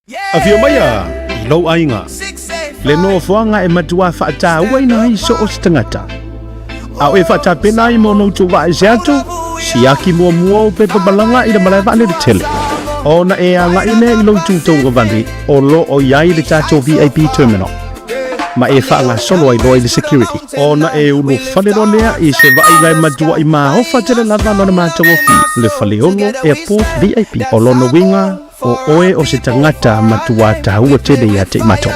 Afio maia i lou aiga, le nofoaga e matuā faatauaina ai so o se tagata. A o e faatapena ai mo ona outou vaa ese atu, siaki muamua ou pepa malaga i le malae vaalele tele, ona e agai lea i lou itu tauagavale o lo o i ai le tatou VIP Terminal, ma e faagasolo ai loa i le security, ona e ulufale loa lea i se vaaiga e matuaʻi maofa tele lava lona matagofie, le Faleolo Airport VIP. O lona uiga, O oe o se tagata matuā taua tele ia te i matou.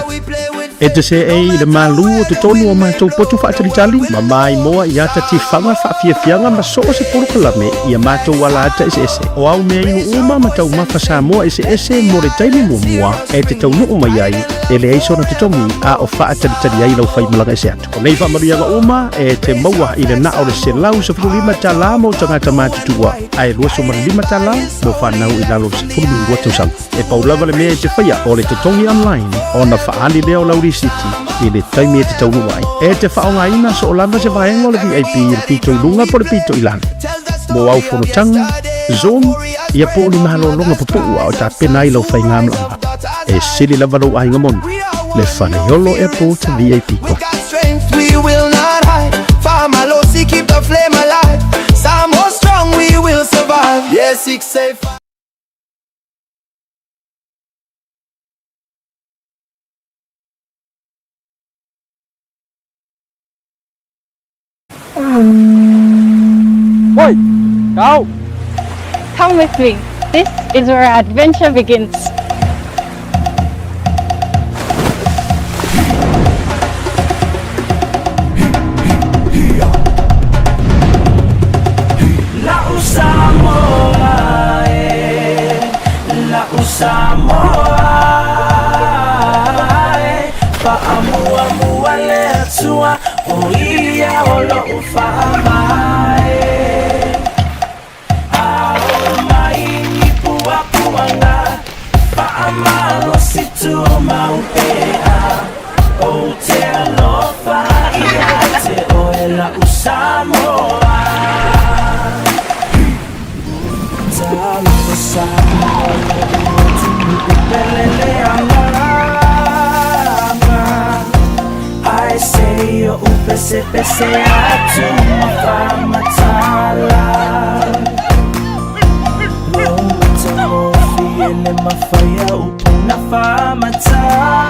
E te seei i le malū o totonu o matou potu faatalitali ma maimoa i ata tifaga faafiafiaga ma so o se polokalame i a matou alaata eseese. O au mea inu uma ma taumafa Samoa eseese mo le taimi muamua e te taunuu mai ai, e leai sona totogi a o faatalitali ai lau faimalaga ese atu. O nei faamanuiaga uma e te maua i le na o le $115 mo tagata matutua ae $25 mo fanau i lalo o le 12 tausaga. E pau lava le mea e te faia o le totogi online ona faaali lea o lau lisiti i le taimi e te taunuu ai. E te faaaogaina soo lava se vaega o le VIP i le pito i luga po o le pito i lalo. Mo au fonotaga, Zoom, ia po o ni malologa pupuu a o tapena ai lau faigamalaga. E sili lava lou aiga moni, le Faleolo Airport VIP We Club. got strength, we will not hide. Faamalosi, keep the flame alive. Samoa strong, we will survive. Yeah, 685. Oi, go! Come with me. This is where our adventure begins. La'u Samoa e, la'u Samoa e, faamuamua le Atua, o ia o lo'u faavae. Ao mai ni puapuaga, faamalosi tumau pea, ou te alofa ia te oe la'u Samoa. Talofa Samoa lo'u atunuu pele le agaga, ae se i oʻu pesepese atu ma faamatala. Lou matagofie le mafai a upu na faamatala.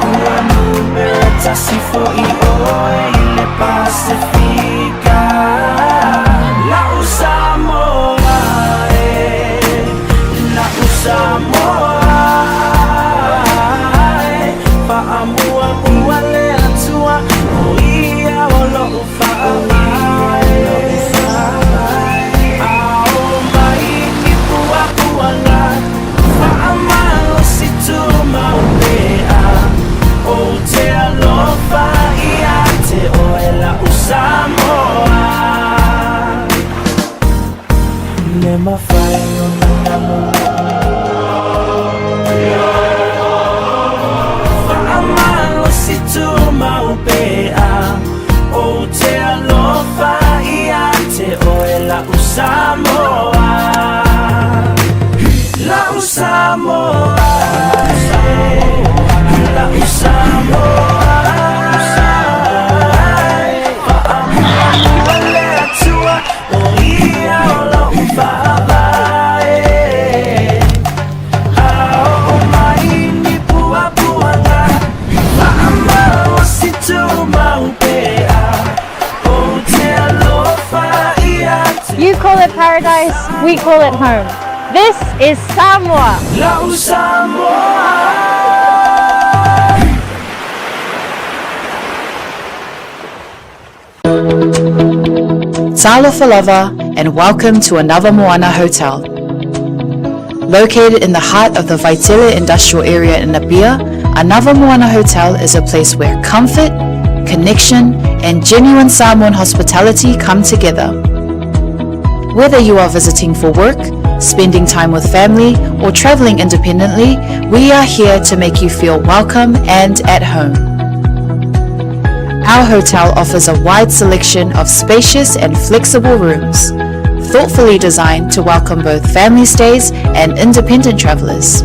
Ua numera tasi foʻi oe i le Pasefika. La'u Samoa e, la'u Samoa e, faamuamua le Atua, o ia o lo'u faavae. Ao mai ni puapuaga, faamalosi tumau pea, ou te alofa ia te oe la'u Samoa. Le mafai ona nalo Faamalosi tumau pea, ou te alofa ia te oe la'u Samoa. La'u Samoa, la'u Samoa, faamuamua le Atua, o ia o lo'u faavae. Ao mai ni puapuaga, faamalosi tumau pea, ou te alofa ia te You call it paradise, we call it home. This is Samoa. La'u Samoa. Talofa lava and welcome to another Moana Hotel. Located in the heart of the Vaitele industrial area in Apia, Another Moana Hotel is a place where comfort, connection, and genuine Samoan hospitality come together. Whether you are visiting for work, spending time with family, or traveling independently, we are here to make you feel welcome and at home. Our hotel offers a wide selection of spacious and flexible rooms. thoughtfully designed to welcome both family stays and independent travelers.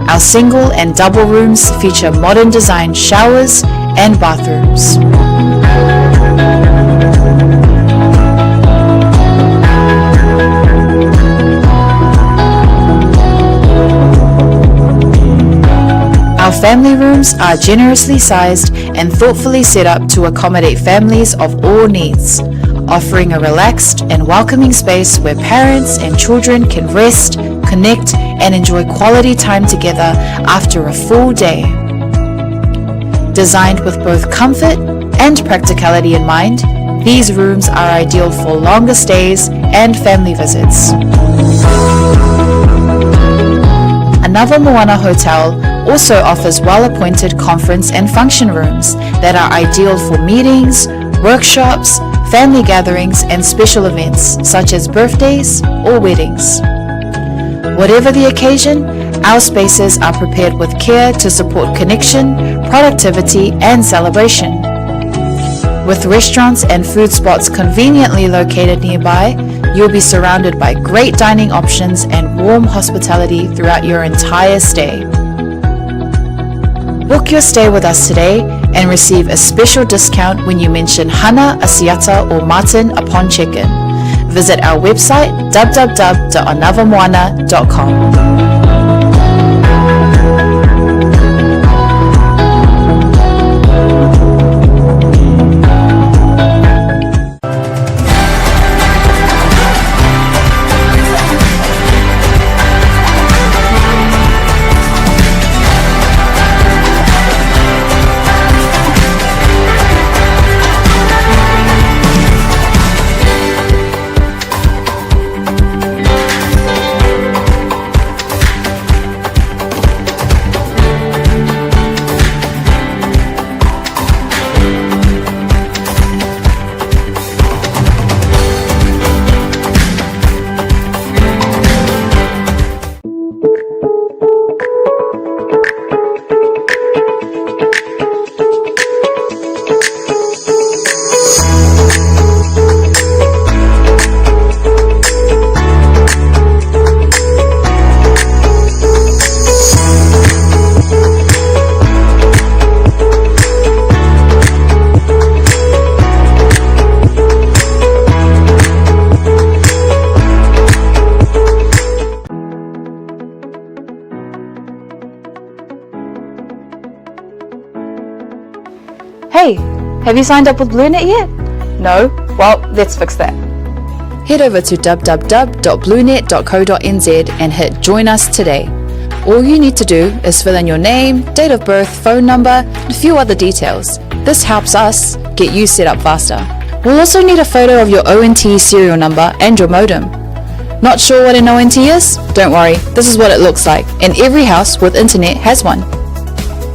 Our single and double rooms feature modern design showers and bathrooms. Our family rooms are generously sized and thoughtfully set up to accommodate families of all needs, offering a relaxed and welcoming space where parents and children can rest, connect, and enjoy quality time together after a full day. Designed with both comfort and practicality in mind, these rooms are ideal for longer stays and family visits. Another Moana Hotel also offers well-appointed conference and function rooms that are ideal for meetings, workshops, family gatherings and special events such as birthdays or weddings. Whatever the occasion, our spaces are prepared with care to support connection, productivity and celebration. With restaurants and food spots conveniently located nearby, you'll be surrounded by great dining options and warm hospitality throughout your entire stay. Book your stay with us today and receive a special discount when you mention Hana, Asiata, or Martin upon check-in. Visit our website www.anavamoana.com. Hey, have you signed up with BlueNet yet? No? Well, let's fix that. Head over to www.bluenet.co.nz and hit Join Us today. All you need to do is fill in your name, date of birth, phone number, and a few other details. This helps us get you set up faster. We'll also need a photo of your ONT serial number and your modem. Not sure what an ONT is? Don't worry, this is what it looks like, and every house with internet has one.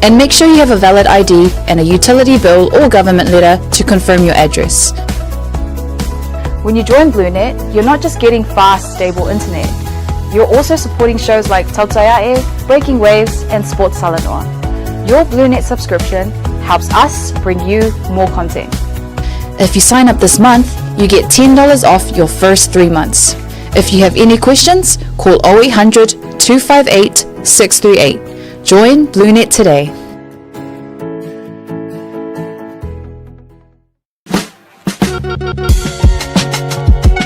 And make sure you have a valid ID and a utility bill or government letter to confirm your address. When you join BlueNet, you're not just getting fast, stable internet. You're also supporting shows like Tautaiae, Breaking Waves, and Sports Salanoa. Your BlueNet subscription helps us bring you more content. If you sign up this month, you get $10 off your first three months. If you have any questions, call 0800 258 638. Join BlueNet today.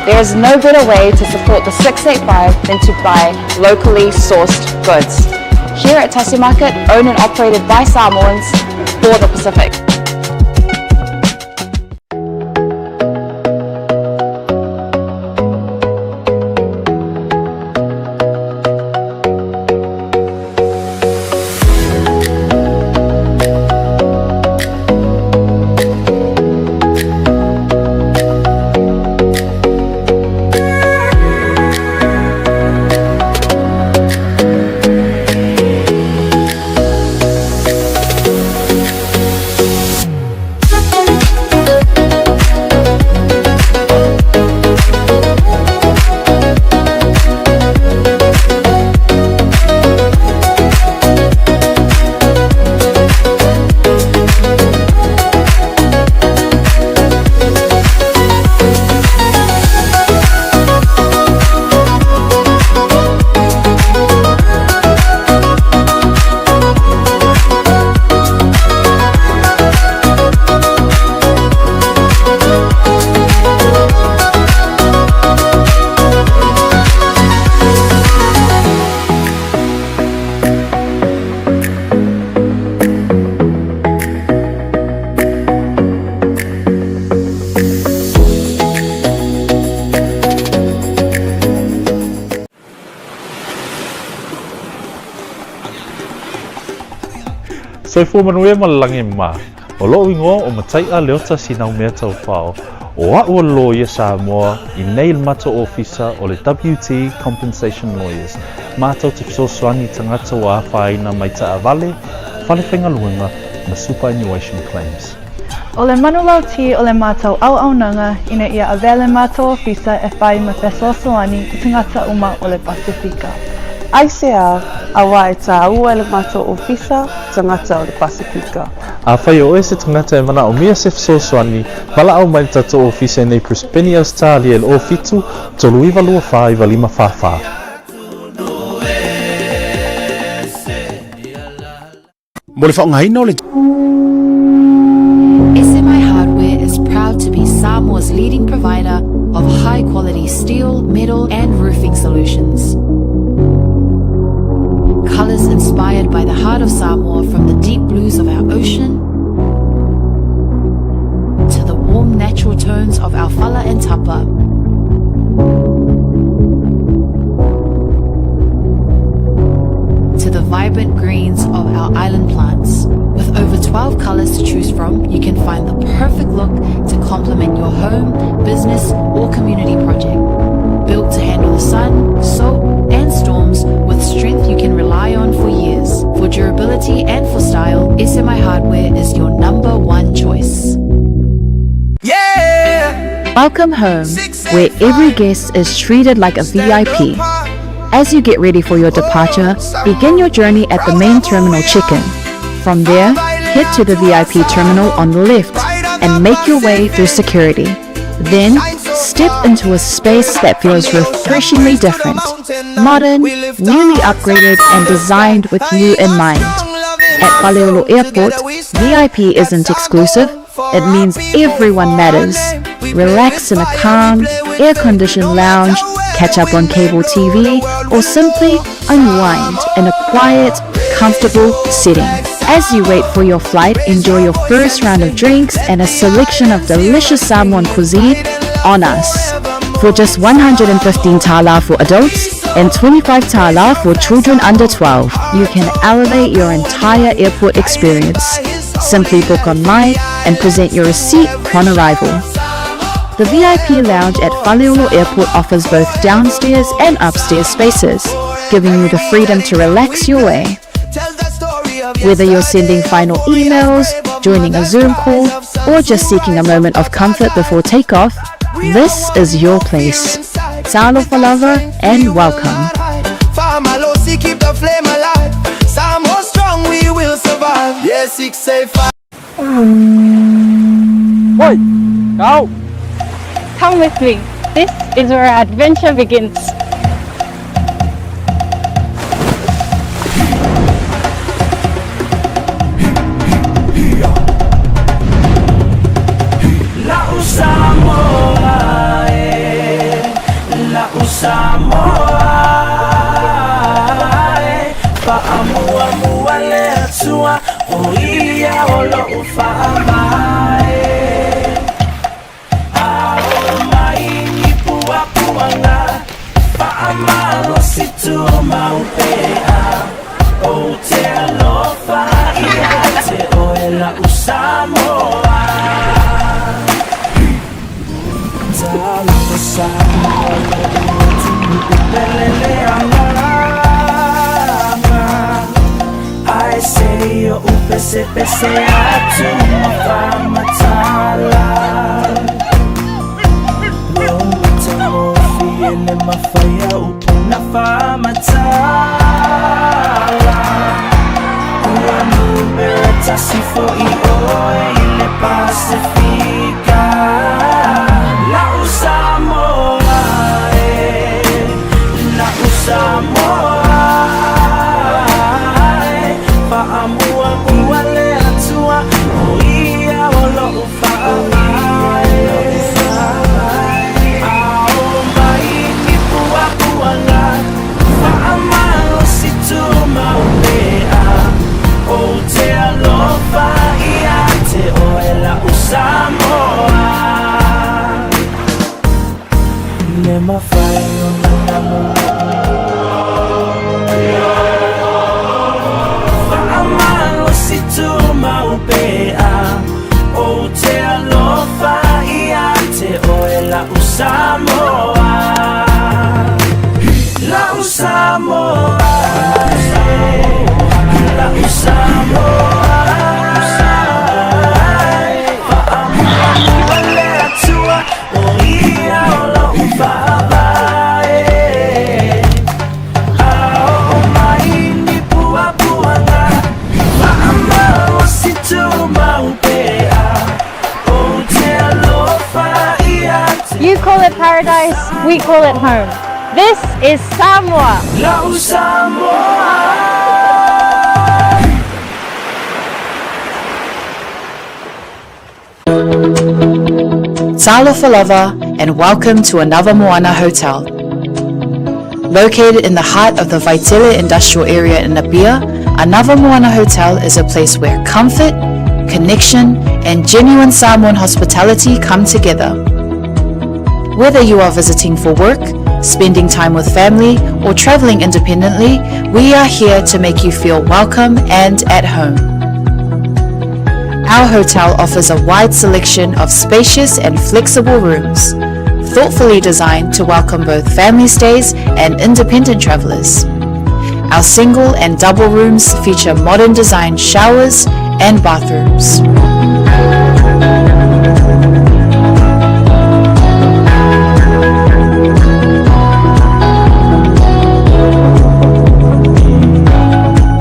There is no better way to support the 685 than to buy locally sourced goods. Here at Tassie Market, owned and operated by Samoans for the Pacific. Soifua manuia ma le lagi e mama. O lo'u igoa o Matai'a Leota Sinaumea Taufao, o a'u o le loia Samoa i nei le matou ofisa o le WT Compensation Lawyers, matou te fesoasoani i tagata ua afaina mai taavale, fale faigaluega ma superannuation claims. O le manulauti o le matou auaunaga ina ia avea le matou ofisa e fai ma fesoasoani i tagata uma o le Pasefika. Aisea, auā e tāua e le matou ofisa tagata o le Pasefika. Afai o oe se tagata e manaomia se fesoasoani, valaau mai le tatou ofisa i nei Brisbane, Ausetalia i le 07 39 24 95 44. Mo le faaaogaina o le. SMI Hardware is proud to be Samoa's leading provider of high quality steel, metal, and roofing solutions. Colors inspired by the heart of Samoa from the deep blues of our ocean to the warm natural tones of our fala and tapa. To the vibrant greens of our island plants. With over 12 colors to choose from, you can find the perfect look to complement your home, business, or community project. Built to handle the sun, salt, and storms with strength you can rely on for years. For durability and for style, SMI Hardware is your number one choice. Yeah! Welcome home, where every guest is treated like a VIP. As you get ready for your departure, begin your journey at the main terminal check-in. From there, head to the VIP terminal on the left and make your way through security. Then, step into a space that feels refreshingly different, modern, newly upgraded, and designed with you in mind. At Faleolo Airport, VIP isn't exclusive, it means everyone matters. Relax in a calm, air-conditioned lounge, catch up on cable TV, or simply unwind in a quiet, comfortable setting. As you wait for your flight, enjoy your first round of drinks and a selection of delicious Samoan cuisine on us. For just 115 tala for adults and 25 tala for children under 12, you can elevate your entire airport experience. Simply book online and present your receipt upon arrival. The VIP lounge at Faleolo Airport offers both downstairs and upstairs spaces, giving you the freedom to relax your way. Whether you're sending final emails, joining a Zoom call, or just seeking a moment of comfort before takeoff, this is your place. Talofa lava and welcome. Farmer keep the flame alive. Samoa strong, we will survive. Yeah, 685. Oi! Go! Come with me. This is where our adventure begins. La'u Samoa e, la'u Samoa e, Fa'amuamua le Atua, o ia o lo'u fa'amae. Ao mai ni puapuaga, fa'amalosi tumau pea, Ou te alofa ia te oe la'u Samoa. Talofa Samoa lo'u atunuu pele le agaga, Ae se i o'u pesepese atu ma faamatala. Lou matagofie le mafai a upu na faamatala. Ua numera tasi fo'i oe i le Pasefika. La'u Samoa e, la'u Samoa e, Fa'amuamua le Atua, o ia o lo'u fa'amae. Ao mai ni puapuaga, fa'amalosi tumau pea, Ou te alofa ia te oe la'u Samoa. call it paradise, we call it home. This is Samoa. La'u Samoa. Talofa lava and welcome to another Moana Hotel. Located in the heart of the Vaitele Industrial Area in Apia, Another Moana Hotel is a place where comfort, connection, and genuine Samoan hospitality come together. Whether you are visiting for work, spending time with family, or traveling independently, we are here to make you feel welcome and at home. Our hotel offers a wide selection of spacious and flexible rooms, thoughtfully designed to welcome both family stays and independent travelers. Our single and double rooms feature modern design showers and bathrooms.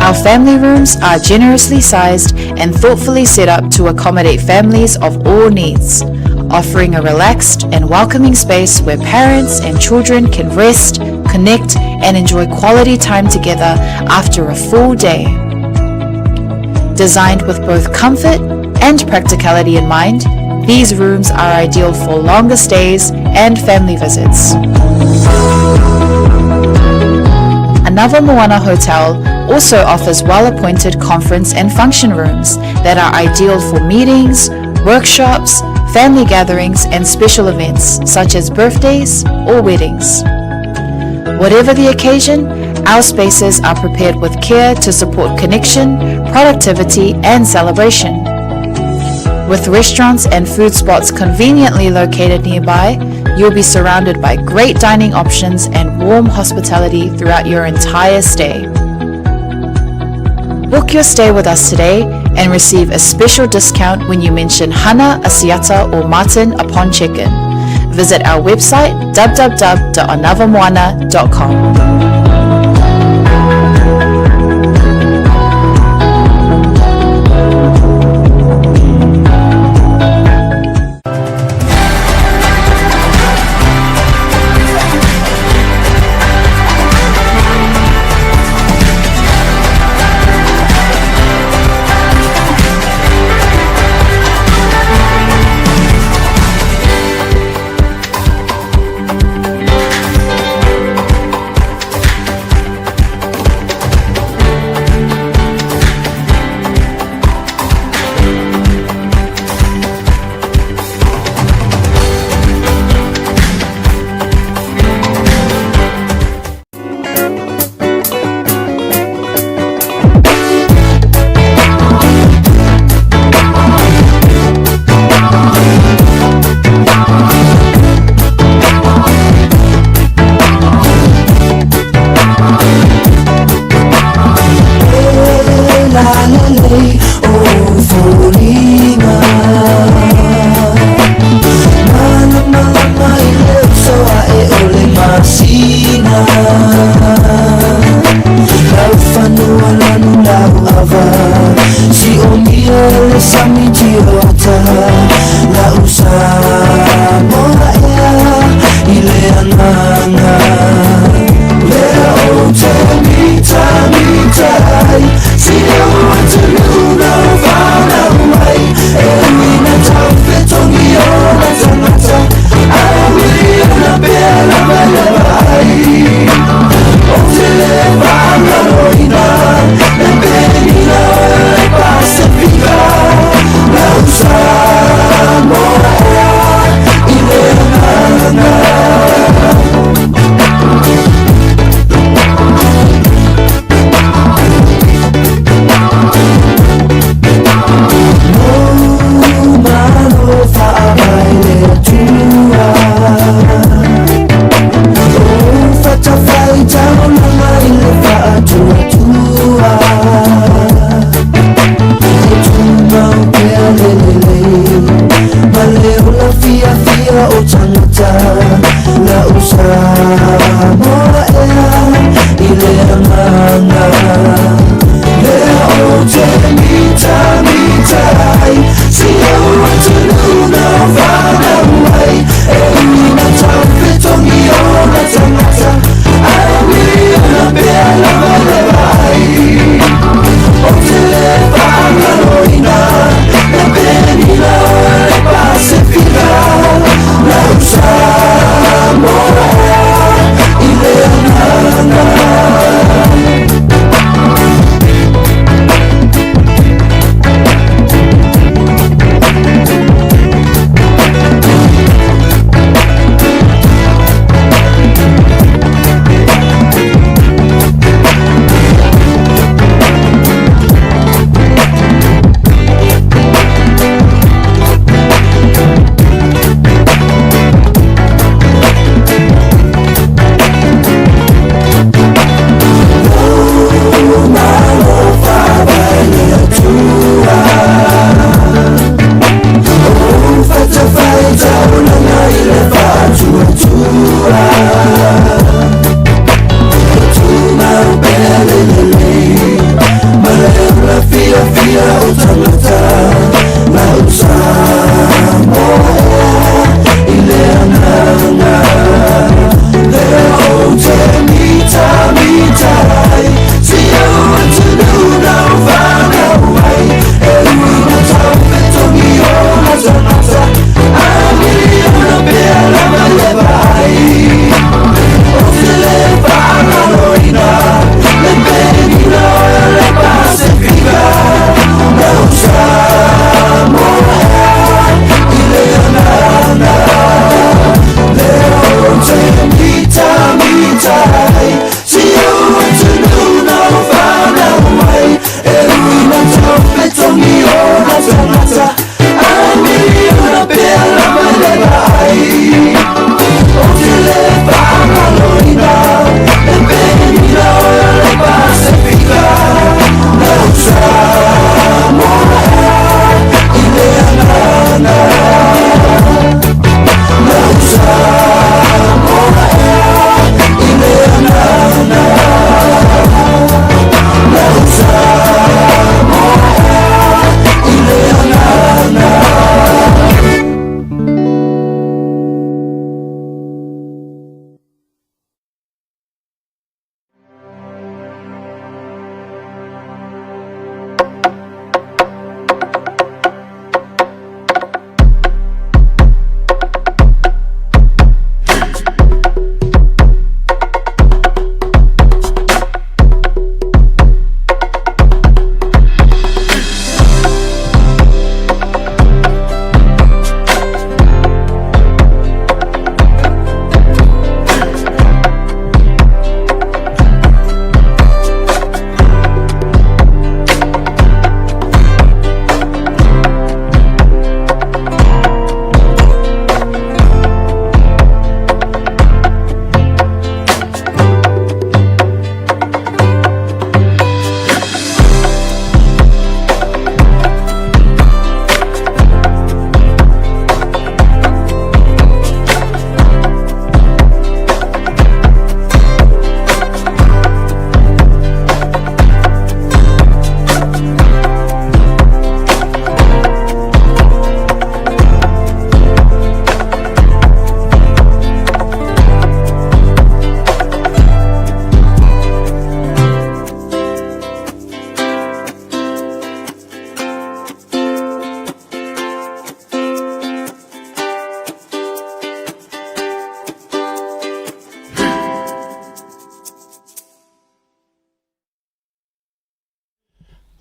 Our family rooms are generously sized and thoughtfully set up to accommodate families of all needs, offering a relaxed and welcoming space where parents and children can rest, connect, and enjoy quality time together after a full day. Designed with both comfort and practicality in mind, these rooms are ideal for longer stays and family visits. Another Moana Hotel also offers well-appointed conference and function rooms that are ideal for meetings, workshops, family gatherings and special events such as birthdays or weddings. Whatever the occasion, our spaces are prepared with care to support connection, productivity and celebration. With restaurants and food spots conveniently located nearby, you'll be surrounded by great dining options and warm hospitality throughout your entire stay. Book your stay with us today and receive a special discount when you mention Hana, Asiata or Martin upon check-in. Visit our website www.anavamoana.com.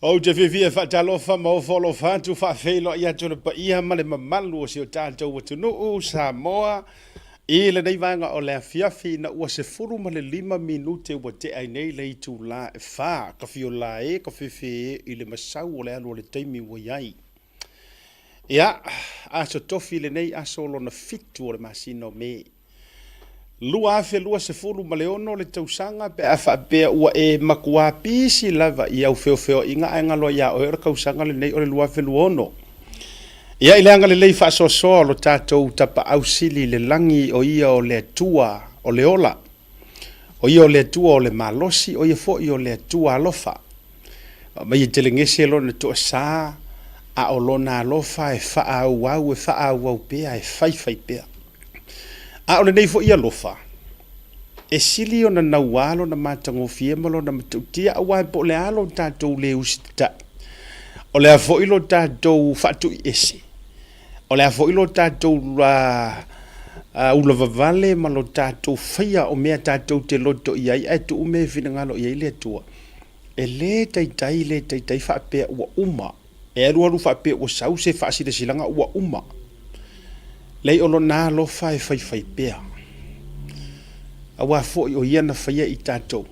Ou te fiafia e faatalofa ma ofo alofa atu, faafeiloai atu i le paia ma le mamalu o si o tatou atunuu, Samoa, i lenei vaega o le afiafi ina ua 15 minute ua tea ai nei le itula e fa, ka fiola e, ka fefe e i le masau o le alu o le taimi ua i ai. Ia, aso tofi lenei aso lona fitu o le masina o Me. 2026 le tausaga pe a faapea ua e matua pisi lava i au feofeoaiga ae galo ai ia oe o le tausaga lenei o le 2026. Ia i le agalelei faasoasoa o lo tatou Tapaau Sili i le lagi o ia o le Atua o le ola, o ia o le Atua o le malosi, o ia foi o le Atua alofa. Aumai e telegese lona toasa, a o lona alofa e faaauau, e faaauau pea, e faifai pea. A o lenei foi alofa, e sili ona naua lona matagofie ma lona matautia, aua po o le a lo tatou le usitatai, o le a foi lo tatou faatuiese, o le a foi lo tatou ulavavale ma lo tatou faia o mea tatou te loto i ai ae tuu mea e finagalo i ai le Atua, e le taitai le taitai faapea ua uma. E alualu faapea ua sau se faasilasilaga ua uma. Leai o lona alofa e faifai pea. Aua foi o ia na faia i tatou.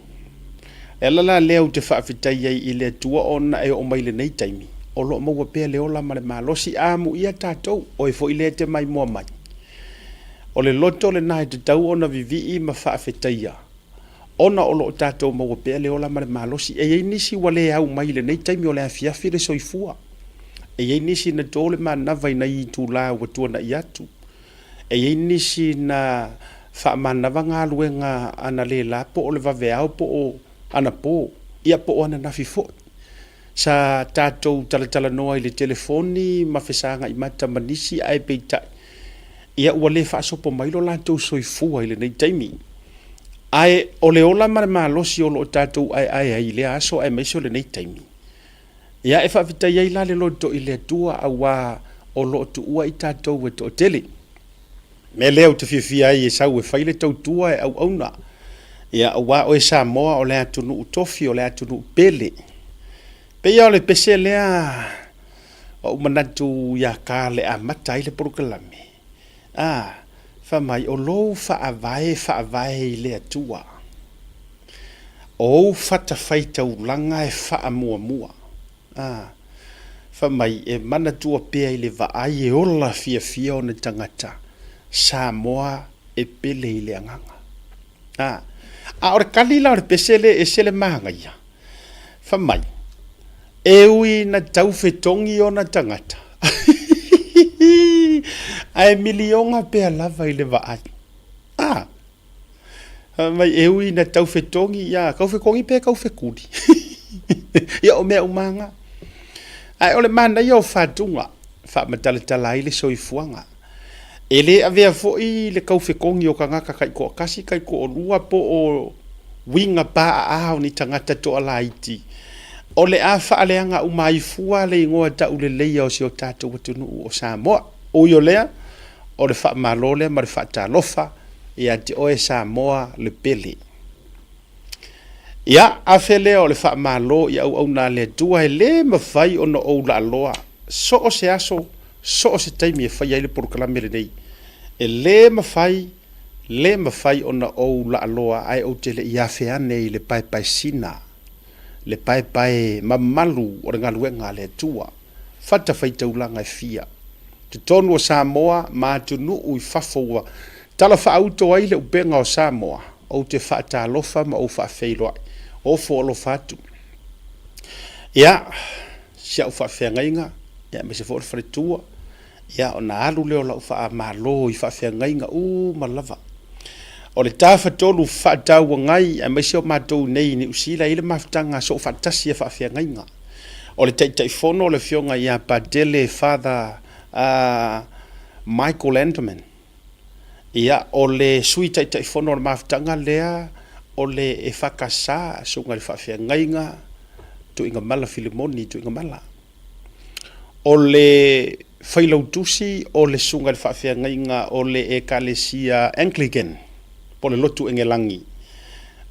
Le ala la lea ou te faafetai ai i le Atua ona e oo mai lenei taimi, o lo o maua pea le ola ma le malosi. Amuia tatou, oe foi lea e te maimoa mai. O le loto lena e tatau ona vivii ma faafetaia. Ona o lo o tatou maua pea le ola ma le malosi. E i ai nisi ua le au mai i lenei taimi o le afiafi le soifua. E i ai nisi na to le manava i nai itula ua tuanai atu. E i ai nisi na faamanava galuega analeila po o le vaveao po o anapo, ia po o ananafi foi. Sa tatou talatalanoa i le telefoni ma fesagai mata ma nisi ae peitai, ia ua le faasopo mai lo latou soifua i lenei taimi. Ae o le ola ma le malosi o lo o tatou aeae ai i lea aso aemaise o lenei taimi, ia e faafetai ai la le loto i le Atua aua o lo o tuua i tatou e toatele. Mea lea ou te fiafia ai e sau e fai le tautua e auauna, ia aua oe Samoa o le atunuu tofi o le atunuu pele. Pei lava o le pese lea ua ou manatu ia Karl e amata ai le polokalame, a, fai mai, o lou faavae faavae i le Atua, o ou fatafaitaulaga e faamuamua. A, fai mai, e manatua pea i le vaai e ola fiafia ona tagata Samoa e pele i le agaga. A, a o le kali la o le pese lea e ese le manaia. Fai mai, e ui ina tau fetogi ona tagata, ae miliona pea lava i le vaai. A, fai mai, e ui ina tau fetogi, ia, tau fetogi pe tau fekuli. Ia, o mea uma lava na. Ae o le manaia o fatuga, faamatalatala ai le soifuaga. E le avea foi le taufetogi o tagata taitoatasi, taitoalua po o uiga paaa o ni tagata toalaiti. O le a faaleaga uma ai fua le igoa tauleleia o si o tatou atunuu o Samoa. Ui o lea, o le faamalo lea ma le faatalofa ia te oe Samoa le pele. Ia, afe lea o le faamalo i auauna a le Atua e le mafai ona ou laaloa so o se aso, so o se taimi e fai ai le polokalame lenei. E le mafai, le mafai ona ou laaloa ae ou te le i afe ane i le paepaesina, le paepae mamalu o le galuega a le Atua, fatafaitaulaga e fia. Totonu o Samoa ma atunuu i fafo ua talafaauto ai le upega o Samoa, ou te faatalofa ma ou faafeiloai. Ofo alofa atu. Ia, si au faafeagaiga, ia, aemaise foi o le faletua, ia, ona alu lea o lau faamalo i faafeagaiga uma lava. O le Tafatolu Fefaatauagai, aemaise o matou nei i Niu Sila, e i ai le mafutaga soofaatasi a faafeagaiga. O le Taitaifono o le Afioga ia Patele Father Michael Anderman. Ia, o le Sui Taitaifono o le mafutaga lea o le EFKS, Susuga i le Faafeagaiga Tuigamala Filimoni Tuigamala. O le Failautusi o le Susuga i le Faafeagaiga o le Ekalesia Anglican po o le Lotu Engelagi.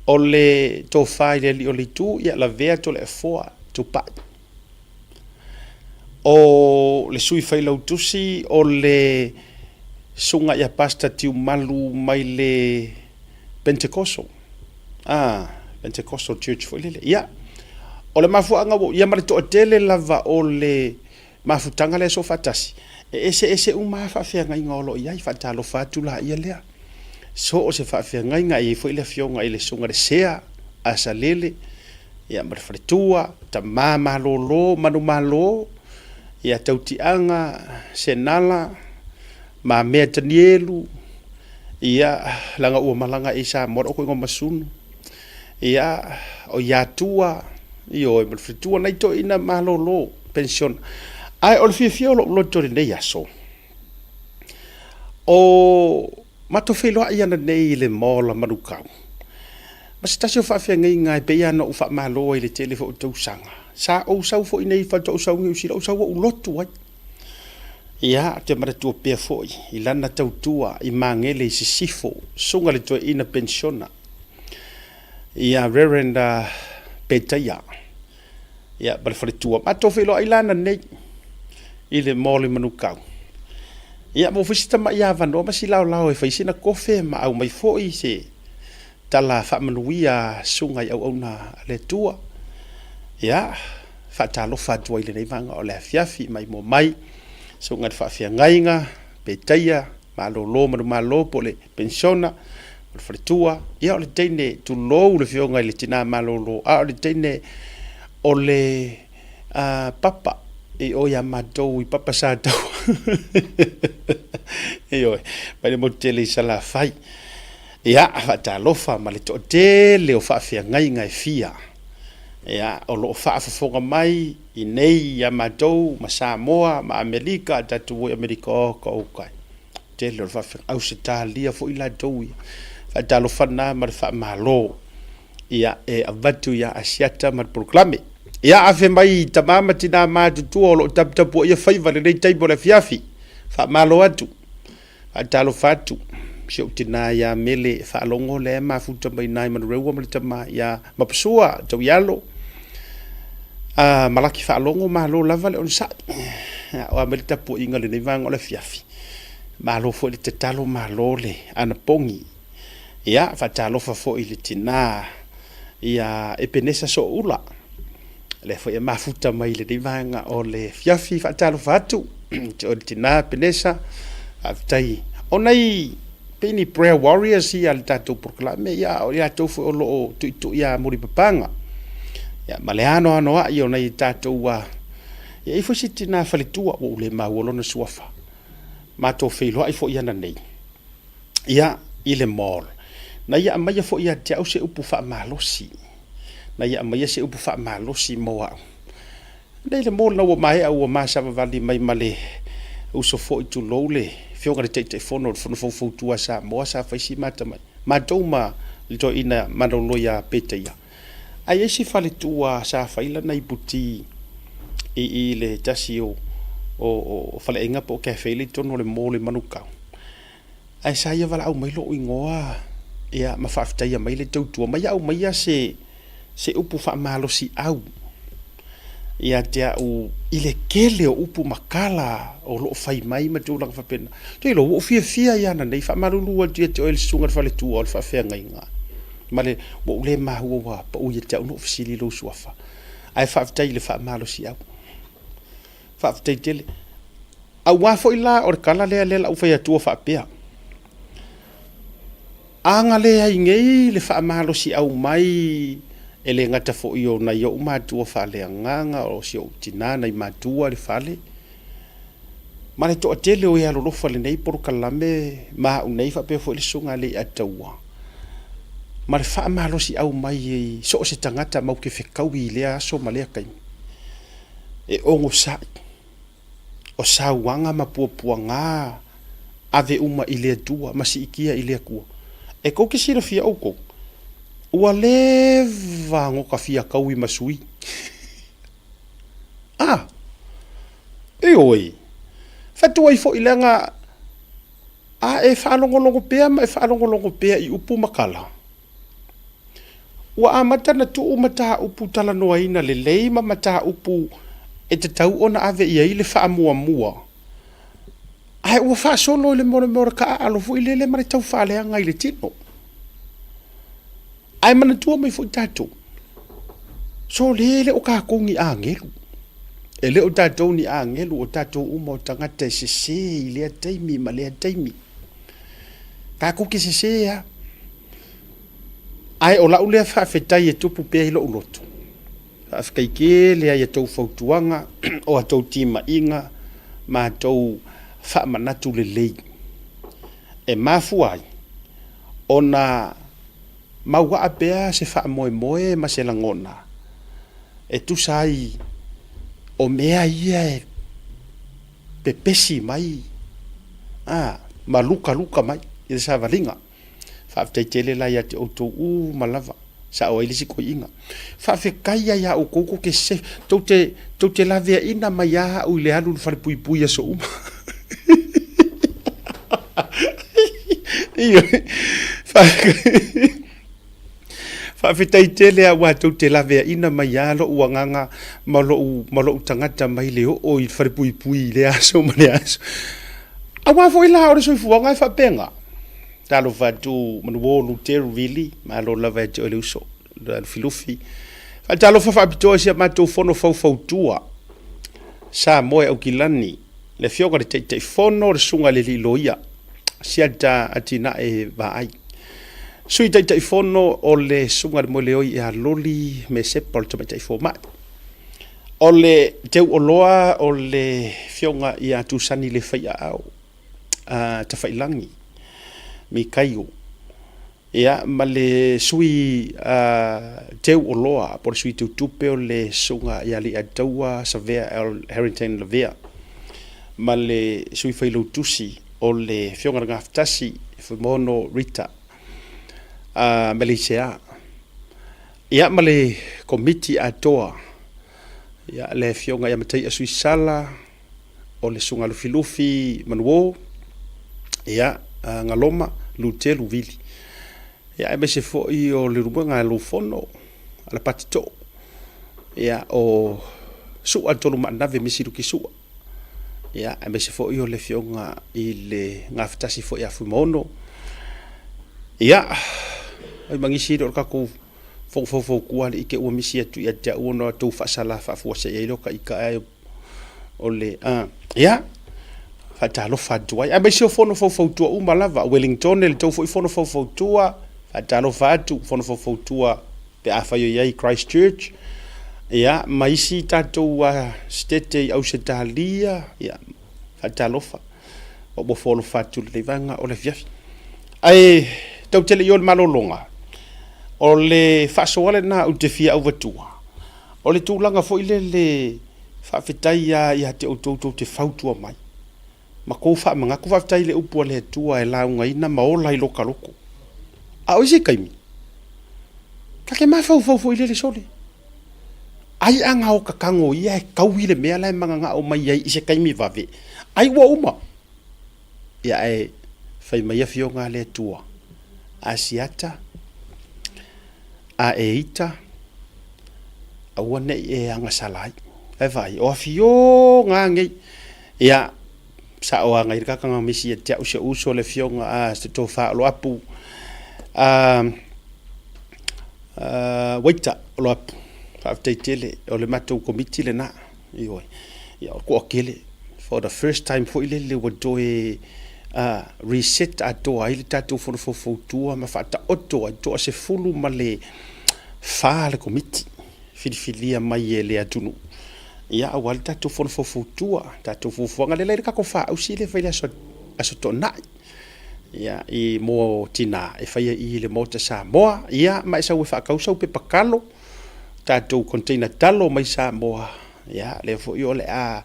O le Tofa i le Alii o le Itu, ia Lavea Toleafoa Tupai. O le Sui Failautusi o le Susuga ia Pastor Tiumalu mai le Pentecostal, ah, Pentecostal Church foi lele. Ia, o le mafuaaga ua, ia ma le toatele lava o le mafutaga lea soofaatasi, e eseese uma lava faafeagaiga o lo o i ai, faatalofa atu laia lea. So o se faafeagaiga, e i ai foi le afioga i le Susuga i le Sea, Asalele, ia ma le faletua, tama malolo, manumalo, ia Tautiaga, Senala, Mamea Tanielu, ia leaga ua malaga i Samoa lou koiga o Masunu, ia o Iatua, ioe ma le faletua, nai toeaiina malolo, penisiona. Ae o le fiafia o lou loto i lenei aso, o matou feiloai ananei i le Mall a Manukau, ma se tasi o faafeagaiga e pei lava ona ou faamalo ai i le tele foi o tausaga, sa ou sau foi nei faatoa ou sau i Niu Sila, ou sau ua ou lotu ai. Ia, ou te manatua pea foi i lana tautua i Magele i Sisifo, susuga i le toeaina penisiona, ia Reverend Petaia, ia ma le faletua. Matou feiloai la ananei i le mall i Manukau. Ia, maua foi si tamai avanoa ma si laolao e fai sina kofe ma aumai foi se tala faamanuia a susuga i auauna a le Atua. Ia, faatalofa atu ai i lenei vaega o le afiafi, maimoa mai, susuga i le faafeagaiga, Petaia, malolo manumalo po o le penisiona, o le faletua, ia o le teine, tulou le afioga i le tina malolo, a o le teine o le papa i o ia matou i Papa Sataua. Ioe, mai le motu tele i Salafai. Ia, faatalofa ma le toatele o faafeagaiga e fia, ia, o lo o faafofoga mai i nei ia matou ma Samoa ma Amerika, tatou o i Amerika, oh ka oukai, tele o le faafeagaiga, Ausetalia foi latou ia. Faatalofa na ma le faamalo, ia, e avatu ia Asiata ma le polokalame. Ia, afe mai tama ma tina matutua o lo o taputapuaia faiva i lenei taimi o le afiafi, faamalo atu. Faatalofa atu si ou tina ia Mele Faalogo lea e mafuta mai i Manurewa ma le tama ia Mapasua Tauialo. A Malaki Faalogo, malo lava le onosai. O a mai le tapuaiga i lenei vaega o le afiafi. Malo foi le tatalo, malo le anapogi. Ia, faatalofa foi i le tina ia Epenesa Sooula. Lea foi e mafuta mai i lenei vaega o le afiafi. Faatalofa atu i le tina Penesa, faafetai. O nai pei ni prayer warriors ia a le tatou polokalame, ia o i latou foi o lo o tuitui ia mulipapaga. Ia, ma le anoanoai o nai tatou, ia e i ai foi si tina faletua ua ou le maua lona suafa. Matou feiloai foi ananei, ia, i le mall. Na ia aumaia foi ia te au se upu faamalosi. Na ia aumaia se upu faamalosi mo au. Nei le mall na ua maea ua ma savavali mai ma le uso foi tulou le Afioga i le Taitaifono o le Fono Faufautua a Samoa sa fai si mata mai matou ma le toeaina malolo ia Petaia. Ae i ai si faletua sa fai lana iputi i i le tasi o o faleaiga po o cafe lea i totonu o le mall i Manukau. Ae sa ia valaau mai lou igoa ia ma faafetaia mai le tautua ma ia aumaia se se upu faamalosiau ia te au i le tele o upu ma tala o lo o fai mai ma tulaga faapena. Ou te iloa ua ou fiafia ia ananei, faamalulu atu ia te oe le susuga i le faletua o le faafeagaiga ma le ua ou le maua ua pau ia te au na ou fesili i lou suafa. Ae faafetai i le faamalosiau. Faafetai tele. Aua foi la o le tala lea lea la ou fai atua faapea, a na leai nei le faamalosiau mai e le gata foi o nai ou matua faaleagaga, o si ou tina nai matua i le fale, ma le toatele o e alolofa i lenei polokalame ma au nei faapea foi le Susuga a Leiataua, ma le faamalosiau mai i so o se tagata matou te fetaui i lea aso ma lea taimi, e onosai. O sauaga ma puapuaga ave uma i le Atua ma siitia i le Atua. E tou te silafia outou, ua leva ona ta fia taui ma sui. A! Ioe, fatuai foi leaga a e faalogologo pea ma e faalogologo pea i upu ma tala, Ua amata ona tuu mataupu talanoaina lelei ma mataupu e tatau ona ave i ai le faamuamua, ae ua faasolo i le mea o le taaalo foi lele ma le tau faaleaga i le tino. Ae manatua mai foi tatou, sole e le o tatou ni agelu. E le o tatou ni agelu, o tatou uma o tagata e sese i lea taimi ma lea taimi. Tatou te sese lava. Ae o lau lea faafetai e tupu pea i lou loto, faafetai tele lava i a outou fautuaga, o a outou timaiga ma a outou faamanatu lelei e mafua ai ona mauaa pea se faamoemoe ma se lagona e tusa ai o mea ia e pepesi mai a ma lukaluka mai i le savaliga. Faafetai tele la ia te outou uma lava, sao ai le isi toeaina. Faafetai lava ia outou tou te se, tou te, tou te laveaiina mai lava au i le alu i le falepuipui i aso uma. Ioe. Faafetai tele aua tou te laveaiina mai lava lou agaga ma lou, ma lou tagata mai le oo i le falepuipui i lea aso ma lea aso. Aua foi la o le soifuaga e faapena. Talofa atu Manuo Luteru Vili, malo lava ia te oe le uso, Lufilufi. Faatalofa faapitoa i si a matou fono faufautua, Samoa e Aukilani, le Afioga i le Taitaifono, le Susuga i le Alii Loia, Siata Atinae Vaai. Sui Taitaifono o le Susuga i le Moeleoi ia Loli Mesepa o le Tamaitai Fomai. O le Teuoloa o le Afioga ia Tusani Le Faiaao Tafailagi Mikaio, ia ma le sui teuoloa po o le sui teutupe o le Susuga ia Aliiataua Savea L. Harrington Lavea ma le sui failautusi o le Afioga i le Gafatasi Fuimaono Rita Meleisea, ia ma le Komiti atoa, ia le Afioga ia Mataia Suisala, o le Susuga Lufilufi Manuo, ia Galoma Lutelu Vili, ia aemaise foi o le Leulumoega Lufono Alapati Too, ia o Sua Tolumaanave Misi Luki Sua, ia aemaise foi o le Afioga i le Gafatasi foi ia Fuimaono, ia oi ma nisi o le tatou fono faufautua alii te ua misi atu ia te au ona outou faasala faafuasei ai lea o ta ita ae o le a ia faatalofa atu ai aemaise o fono faufautua uma lava Wellington le tou foi fono faufautua faatalofa atu fono faufautua pe afai o i ai i Christchurch ia ma isi tatou sitete i Ausetalia ia faatalofa ua foalofa atu i lenei vaega o le afiafi. Ae tau tele i o le malologa, o le faasoa lena ou te fia auvatua, o le tulaga foi lele faafetai lava ia te outou tou te fautua mai ma kou faamanatu. Faafetai i le upu a le Atua e laugaina ma ola i loka loko. A o isi taimi, ta te mafaufau foi lele sole. Ai a na o tatago ia e taui le mea la e mananao mai ai i se taimi vave, ai ua uma. Ia ae fai mai afioga a le Atua, Asiata, a e ita, aua ne i e agasala ai. E vaai, o afioga a nei. Ia, sao a ngai le kakanga misi ia te au si ou uso le afioga a se tofa o Loapu. A, Waita o Loapu, faafetai tele, o le matou komiti lena. Ioe. Ia, o le toatele, for the first time foi lele ua toe reset atoa ai le tatou fono faufautua ma faataoto ai toa 14 le komiti filifilia mai e le atunuu. Ia, aua le tatou fono faufautua, tatou fuafuaga lea la i le tatou faausi lea e fai i le aso, aso Toonai. Ia, i mo tina e faia i le Maota Samoa, ia, ma e sau e faatau sau pepa talo, tatou container talo mai Samoa, ia, lea foi o le a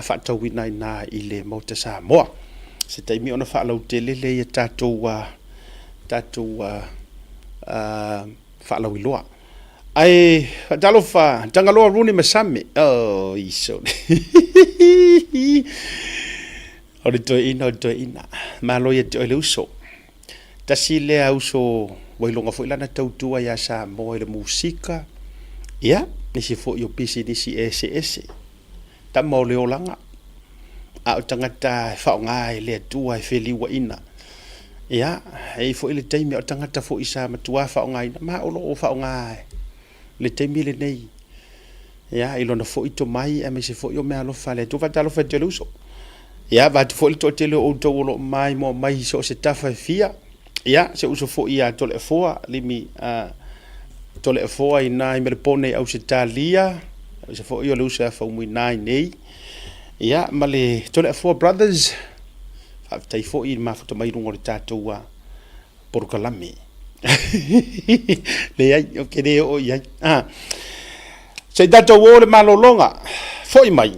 faatauina ai ina i le Maota Samoa. Se taimi ona faalautele lea ia tatou, tatou faalauiloa. Ae faatalofa Tagaloa Rooney Masame. Oh, iso. O le toeaina, o le toeaina. Malo ia te oe le uso. Tasi lea uso ua iloga foi lana tautua ia Samoa i le musika, ia, nisi foi o pisinisi eseese. Tama o le olaga, a o tagata e faaaoga e le Atua e feliuaina. Ia, e i ai foi le taimi, a o tagata foi sa matua faaaogaina, ma o lo o faaaoga i le taimi lenei, ia, i lona foi tomai aemaise foi o meaalofa a le Atua. Faatalofa atu i le uso. Ia, vaeatu foi le toatele o outou o lo o maimoa mai i so o se tafa e fia. Ia, si ou uso foi ia Toleafoa, Limi Toleafoa i ina i Melepone i Ausetalia, aemaise foi o le uso ia Faumuina i inei. Ia, ma le Toleafoa Brothers, faafetai foi i le mafuta mai i luga o le tatou polokalame. Leai, ou te le oo i ai. Ah. Se i tatou o i le malologa, foi mai,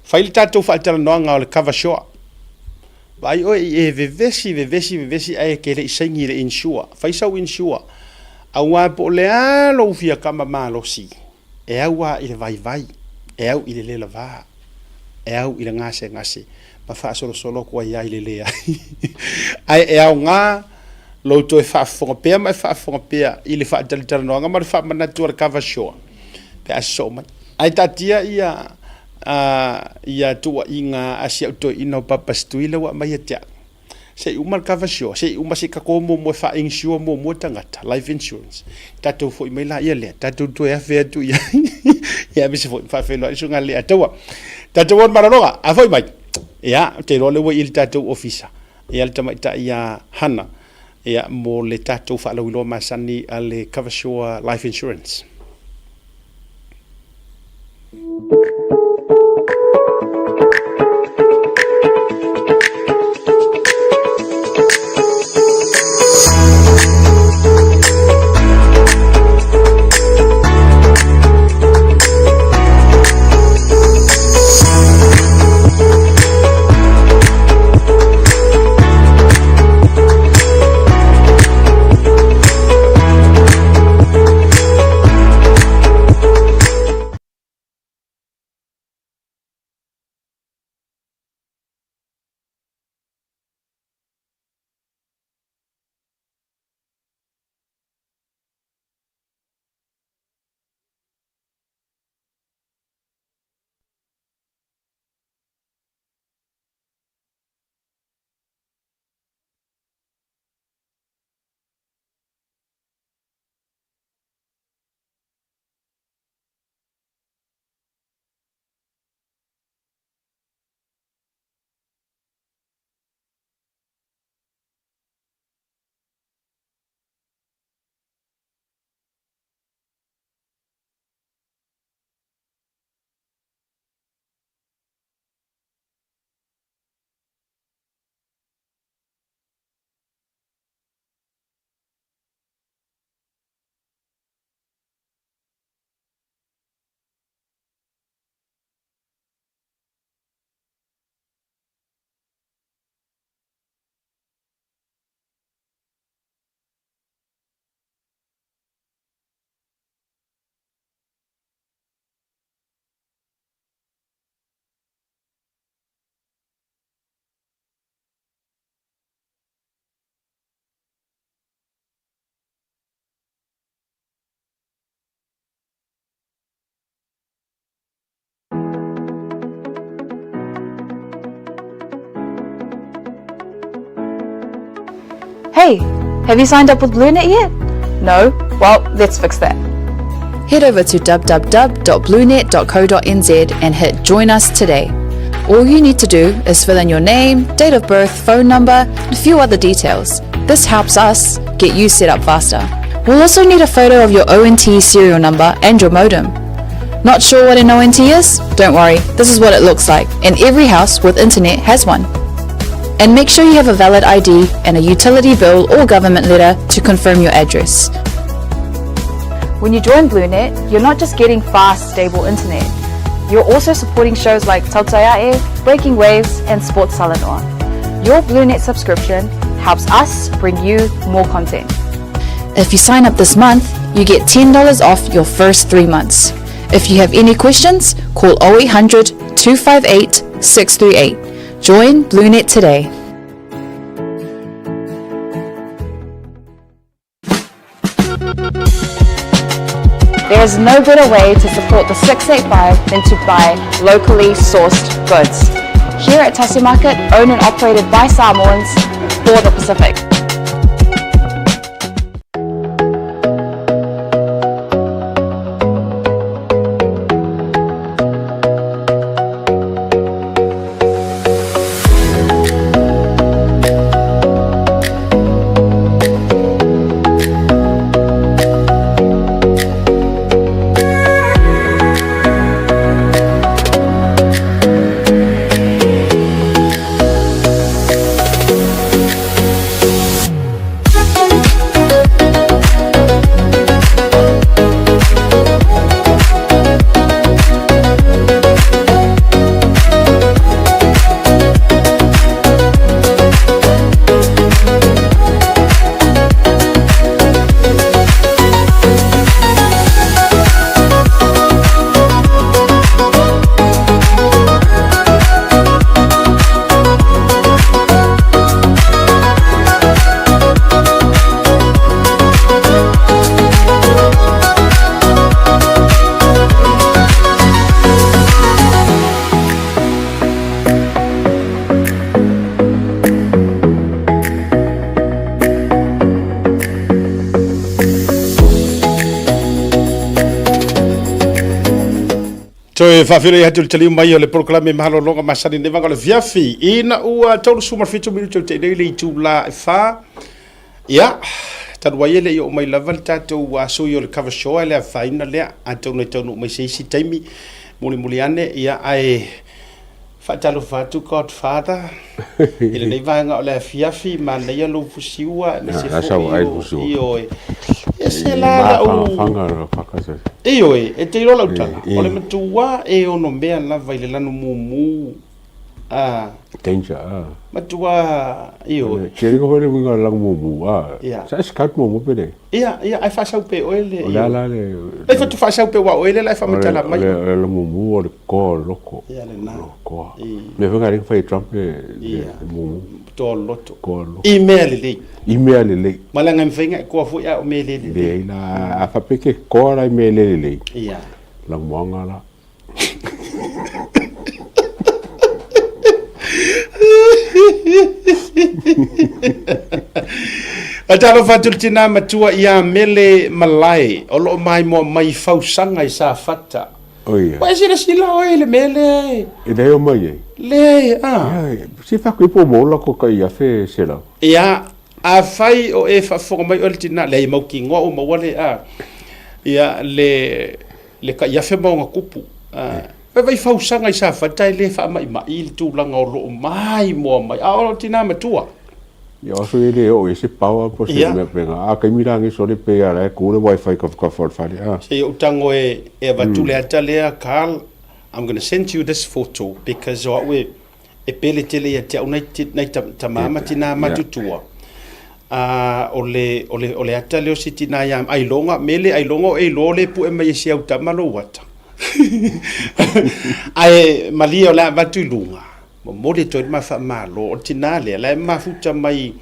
fai le tatou faatalanoaga o le cover shore. Vaai oe i e vevesi, vevesi, vevesi ae e te le i saini i le insure. Fai sau insure. Aua po o le a lou fia kama malosi, e au lava i le vaivai, e au i le le lava, e au i le gasegase, ma faasolosolo atu ai lava i le leai. Ae e aoga lou toe faafofoga pea ma e faafofoga pea i le faatalatalanoaga ma le faamanatu a le Cover Sure pe a sosoo mai. Ae taatia ia ia tuuaiga a si au toeaina o Papa Stui lea ua aumai ia te au. Se i uma le cover sure, se i uma se i tatou o muamua e faa-insure muamua tagata, life insurance. Tatou foi mai laia lea, tatou toe afe atu i ai. Ia aemaise foi ma faafeiloai le Susuga a Leiataua. Tatou o i le malologa, a foi mai. Ia, ou te iloa o lea ua i le tatou ofisa, ia le tamaitai ia Hana, ia mo le tatou faalauiloa masani a le Cover Sure Life Insurance. Hey, have you signed up with BlueNet yet? No? Well, let's fix that. Head over to www.bluenet.co.nz and hit Join Us today. All you need to do is fill in your name, date of birth, phone number, and a few other details. This helps us get you set up faster. We'll also need a photo of your ONT serial number and your modem. Not sure what an ONT is? Don't worry, this is what it looks like, and every house with internet has one. And make sure you have a valid ID and a utility bill or government letter to confirm your address. When you join BlueNet, you're not just getting fast, stable internet. You're also supporting shows like Tautaiae, Breaking Waves, and Sports Talanoa. Your BlueNet subscription helps us bring you more content. If you sign up this month, you get $10 off your first three months. If you have any questions, call 0800 258 638. Join BlueNet today. There is no better way to support the 685 than to buy locally sourced goods. Here at Tasi Market, owned and operated by Samoans for the Pacific. Toe faafeiloai atu le taliu mai o le polokalame malologa masani nei vaega o le afiafi ina ua 37 minute o te nei le itula e 4. Ia, talu ai e le i oo mai lava le tatou sui o le cover show e le afaina lea, atonu e taunuu mai se isi taimi mulimuli ane, ia, ae faatalofa atu Godfather i lenei vaega o le afiafi, manaia lou fusiua aemaise foi o, ioe, e se la lau, ioe, e te iloa lau tala, o le matua e ono mea lava i le lanu mumu. A. Danger, a. Matua, ioe. Te ringa foi le uiga o le lanu mumu, a. Ia. Sa e scout muamua pe le? Ia, ia, ae faasau pe oe le. O le a la le. Lai fatu faasau pe aua o oe lea la e faamatala mai. O le lanu mumu o le toa o le loto. Ia lena. Toa. Mea foi na alii na fai e Trump le mumu. Toa o le loto. Toa o le loto. I mea lelei. I mea lelei. Ma leaga e mafai ona e toa foi a o mea le lelei. Leai la, a faapea e te toa la i mea le lelei. Ia. Lanumoana la. Faatalofa atu le tina matua ia Mele Malae o lo o maimoa mai Fausaga i Safata. Oi. Ua e silasila oe i le mea lea e. E leai o mai ai. Leai, a. Ia, se faku i po mo la ko kai afe selau. Ia, afai o e faafofoga mai oe le tina, leai mautinoa ua maua le a. Ia, le le tai afe ma ona tupu. Vaivai fausaga i Safata e le faamaimai le tulaga o lo o maimoa mai, a o tina matua. Ia o aso e le oo i ai se power po o se mea faapena. A taimi la nei sole pe a la e tu le wifi i tafatafa o le fale a. Se i ou tago e avatu le ata lea Carl, I'm gonna send you this photo because o au e e pele tele ia te au nai, nai tama ma tina matutua. A o le, o le, o le ata lea o si tina ia ailoga, mele ailoga o e iloa le pue mai e si au tama lou ata. Ae malie o le a avatu i luga, momoli atu ai le ma faamalo. O le tina lea, la e mafuta mai,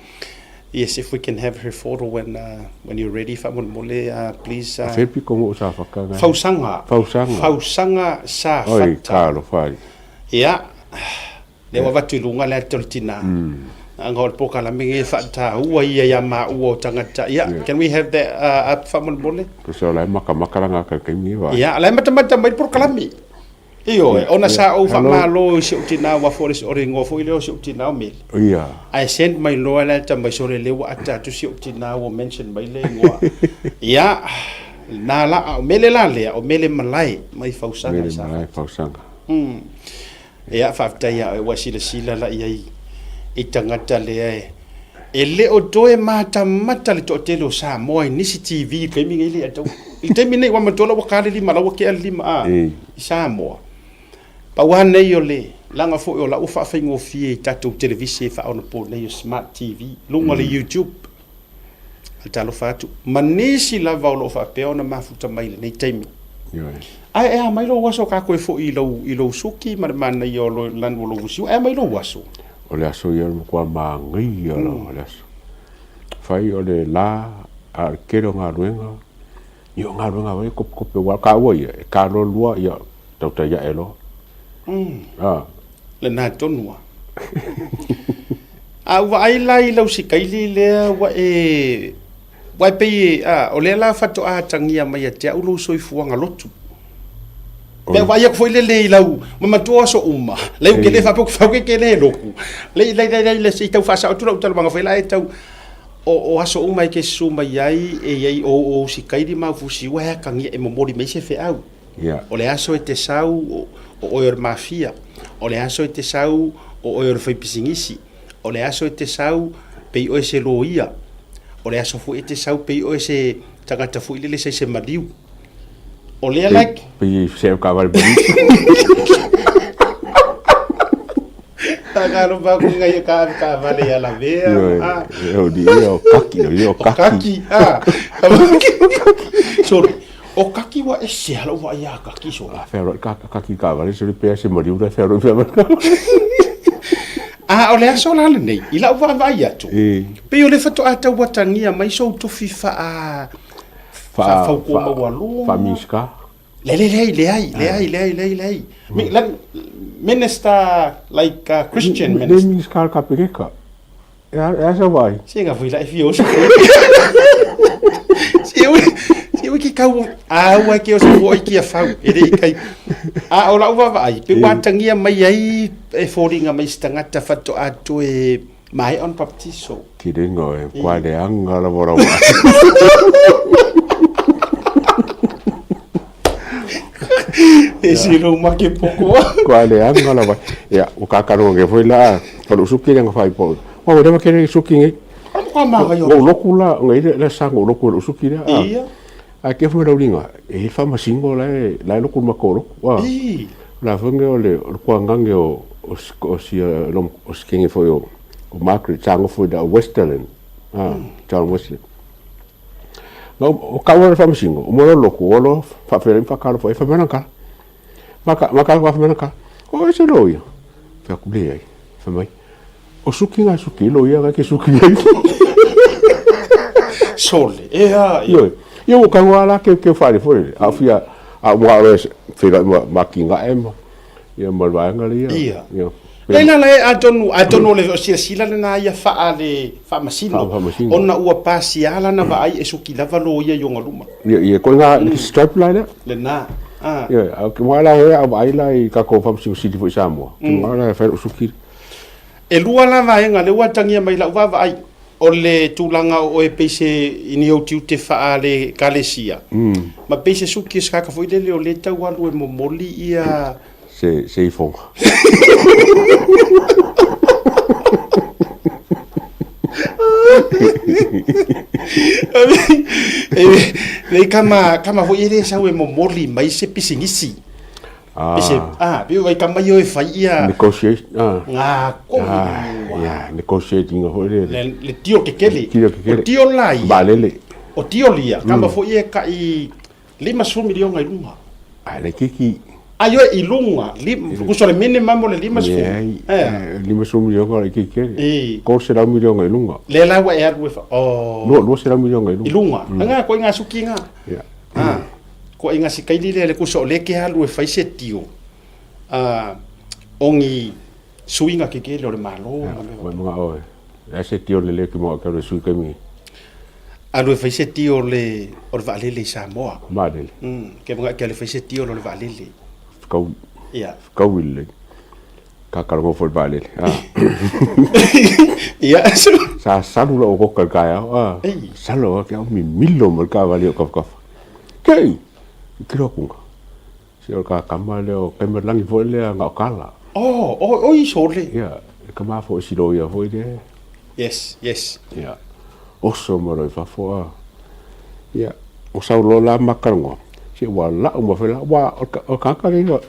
yes, if we can have her photo when, when you're ready, faamolemole, please. Afea pito mo Safata? Fausaga. Fausaga. Fausaga Safata. Oi, talofa ai. Ia, lea ua avatu i luga le ata o le tina. Aga o le polokalame lenei e faataua ia ia maua o tagata. Ia, can we have that up faamolemole? Tusa o la e matamata la gata i le taimi nei va. Ia, o la e matamata mai le polokalame. Ioe, ona sa ou faamalo i si ou tina ua foi o le igoa foi lea o si ou tina o Meli. Ia. Ae send mai loa le ata mai sole lea ua ata atu si ou tina ua mention mai le igoa. Ia, lena la, a o Mele la lea, o Mele Malae mai Fausaga i Safata. Mele Malae Fausaga. Ia, faafetai ia oe ua silasila la i ai i tagata lea e, e le o toe matamata le toatele o Samoa i nisi TV i le taimi nei le atau. I le taimi nei ua manatua la ua ka le lima, la ua kea le lima a, i Samoa. Pau lava nei o le laga foi o la ua faafaigofie i tatou televise faaonapo nei o Smart TV, luga o le YouTube. Ae talofa atu, ma nisi lava o lo o faapea ona mafuta mai i lenei taimi. Ioe. Ae e a mai lou aso ka koe foi i lou, i lou suki ma le manaia o lo lanu o lou fusiua, e a mai lou aso? O le aso ia o le matua manaia lava o le aso. Fai o le la, a o le tele o galuega, Ia o galuega lava ia e kopekope aua o taua ia, e ta loa lua ia tautai ae loa. A. Lena tonu lava. A ou vaai la i lau sikaili lea ua e, aua e pei e, a, o lea la faatoa atagia mai ia te au lou soifuaga lotu. Pe ou vaai atu foi lele i lau mamatua o aso uma, lai ou te le faapea ou te fau ke le lotu. Lai, lai, lai, lai, se i tau faasao atu lau talanoaga foi la e tau, o, o aso uma e te susu mai ai, e i ai o ou sikaili ma au fusiua e atagia e momoli mai se feau. O le aso e te sau, o oe o le mafia. O le aso e te sau, o oe o le faipisinisi. O le aso e te sau, pei oe se loia. O le aso foi e te sau, pei oe se tagata foi lele sa i se maliu. O lea la... Pei e se au taavale maliu. Tagalo ba ku ngai ka ave taavale ia lavea. Ioe, o kaki, o kaki. O kaki, Sorry. O kaki ua ese a lou vaai ia kaki sole. A fealuai ka kaki taavale sole pea se maliu la e fealuai pea ma le A o le aso la lenei, i lau vaavaai atu, pei o lea faatoa tau atagia mai sou tofi faa faafautua maualuga. Faa-Minisita. Leai, leai, leai, leai, leai, leai, leai. Minister, like Christian minister. Le Minisita o le Kapeneta. E a e sa vaai. Se nga foi la e fia oso. Se ui, se ui ki kau a ua ke oso foi ki a fau. E le kai. A o lau vaavaai, pe ua atagia mai ai e foliga mai se tagata faatoa toe maea ona baptiso. Tiriga e kua leaga lava o lau vaai. E si lou make poko. Kua leaga lava. Ia, ua kakaloga ke foi la, o lou suki lea na faaipo. Ua leva ke le suki nei. Ua ou loku la, ngai le la sa ua loku e lou suki lea. Ia. Ae ke foi lau liga, e i ai le faamasino la e la e loku i le matou lotu. O le a foi lenei o le kuagage o o sia o si kenge foi o Margaret sa nofo i le Westerland, John Wesley. Na o kau le faamasino, o mo lotu, o lo faaferai ma faatalofa ai, fai mai lana tala. Ma ma kala fai mai lana tala, o ese loia. Fai atu, leai, fai mai, o suki na suki, loia na ke suki ai. Sole, e a ia. Ioe, ia ua tago lava la keukeu faale foi lele, a o fia, a o manao loa e feiloai ma ma atinae ma, ia ma le vaega lea. Ia. Ia. Leai la la e atonu, atonu o le silasila lena ia faa le faamasino, Faamasino. ona ua pasia lana vaai e suki lava loia i ona luma. Ia, ia, koe ngā stripe la lea. Lena. Ah. Ia, a ke moa la he a vaai la i tatou faamasino sili foi i Samoa. Ke moa la e fai lou suki. E lua la vaega lea ua atagia mai lau vaavaai, o le tulaga o oe pei se i ni ou tiute faa le ekalesia, ma pei se suki o se kaka foi lele o lea tau alu e momoli ia Se se ifoga. Nei kama kama foi e le sau e momoli mai se pisinisi. Ah. Pese, ah, pe vai kama io e fai ia Negotiate, ah. ngā kohu. Ah, yeah, negotiating foi le. Le, le tio kekele. Tio kekele. O tio la ia. Vaalele. O tio lia, kama foi e kai 50 miliona i luga. Ai le kiki. Ai oe i luga, kuso le minimum o le 50. Leai, 50 miliona o le kiki kele. I. 300 miliona i luga. Lea la ua e alu e fa, oh. 200 miliona i luga. I luga. Nga koe nga suki nga. Yeah. Ah. Koe nga sikaili lea le kuso o le ke alu e fai se tio. Ah, ongi suiga kekele o le Malo ma mea faapea. Mga oe. E se tio le le ki mo ka le sui kaimi. Alu e fai se tio le o le vaalele i Samoa. Vaalele. Ke mga ke alu e fai se tio lo le vaalele. Whakau. Ia. Whakau i le. Ka karongo foi le vaalele. Ah. Ia. Sa salu la o koka i kai au. Ah. Salu ke au mimilo mo le kaavale o kafakafa. Kei! Kilo kunga. Se o ka kama lea o Kaimalangi foi lea na o Kala. Oh, oh, oi sole. Ia, le kama foi silo ia foi lea. Yes, yes. Ia, oso mai loa i fafo a. Ia, o sau loa la maka loa, se ua lau ma fela, ua o le tagata lea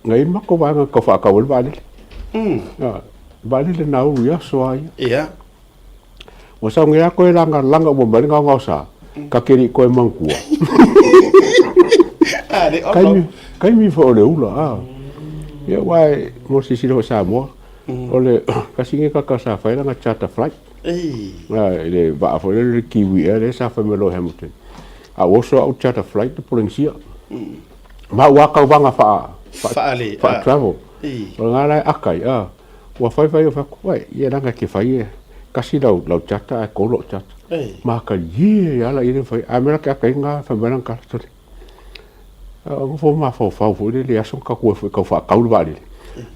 na i ai le matou vaega tau faatau ai le vaalele. A, le vaalele na ulu i aso lava ia. Ia. Ua sau nei lava koe lagalaga uma mai le gaogaosa, ta te le i toe manatua. Taimi, taimi foi o le ula, a. Ia aua e, mo se silasila foi Samoa, o le tasi lenei tagata sa fai lana charter flight. A, i le vaa foi lea o le Kiwi Air lea sa fai mai loa i Hamilton. A ua oso au charter flight le Polenisia. Ma ua kauvaga faa Faale, faa ah. travel. I. O lena la e aka ai, ah. Ua fai fai o fai atu, uai, ia leaga e te fai e tasi lau lau charter ae kolu au charter. Ei. Ma ka ie ia la ia fai, a mea la ke aka ai nga fai mai lana tala, sole. A nofo mafaufau foi lele i aso na tatou o ai foi e tau faatau le vaalele.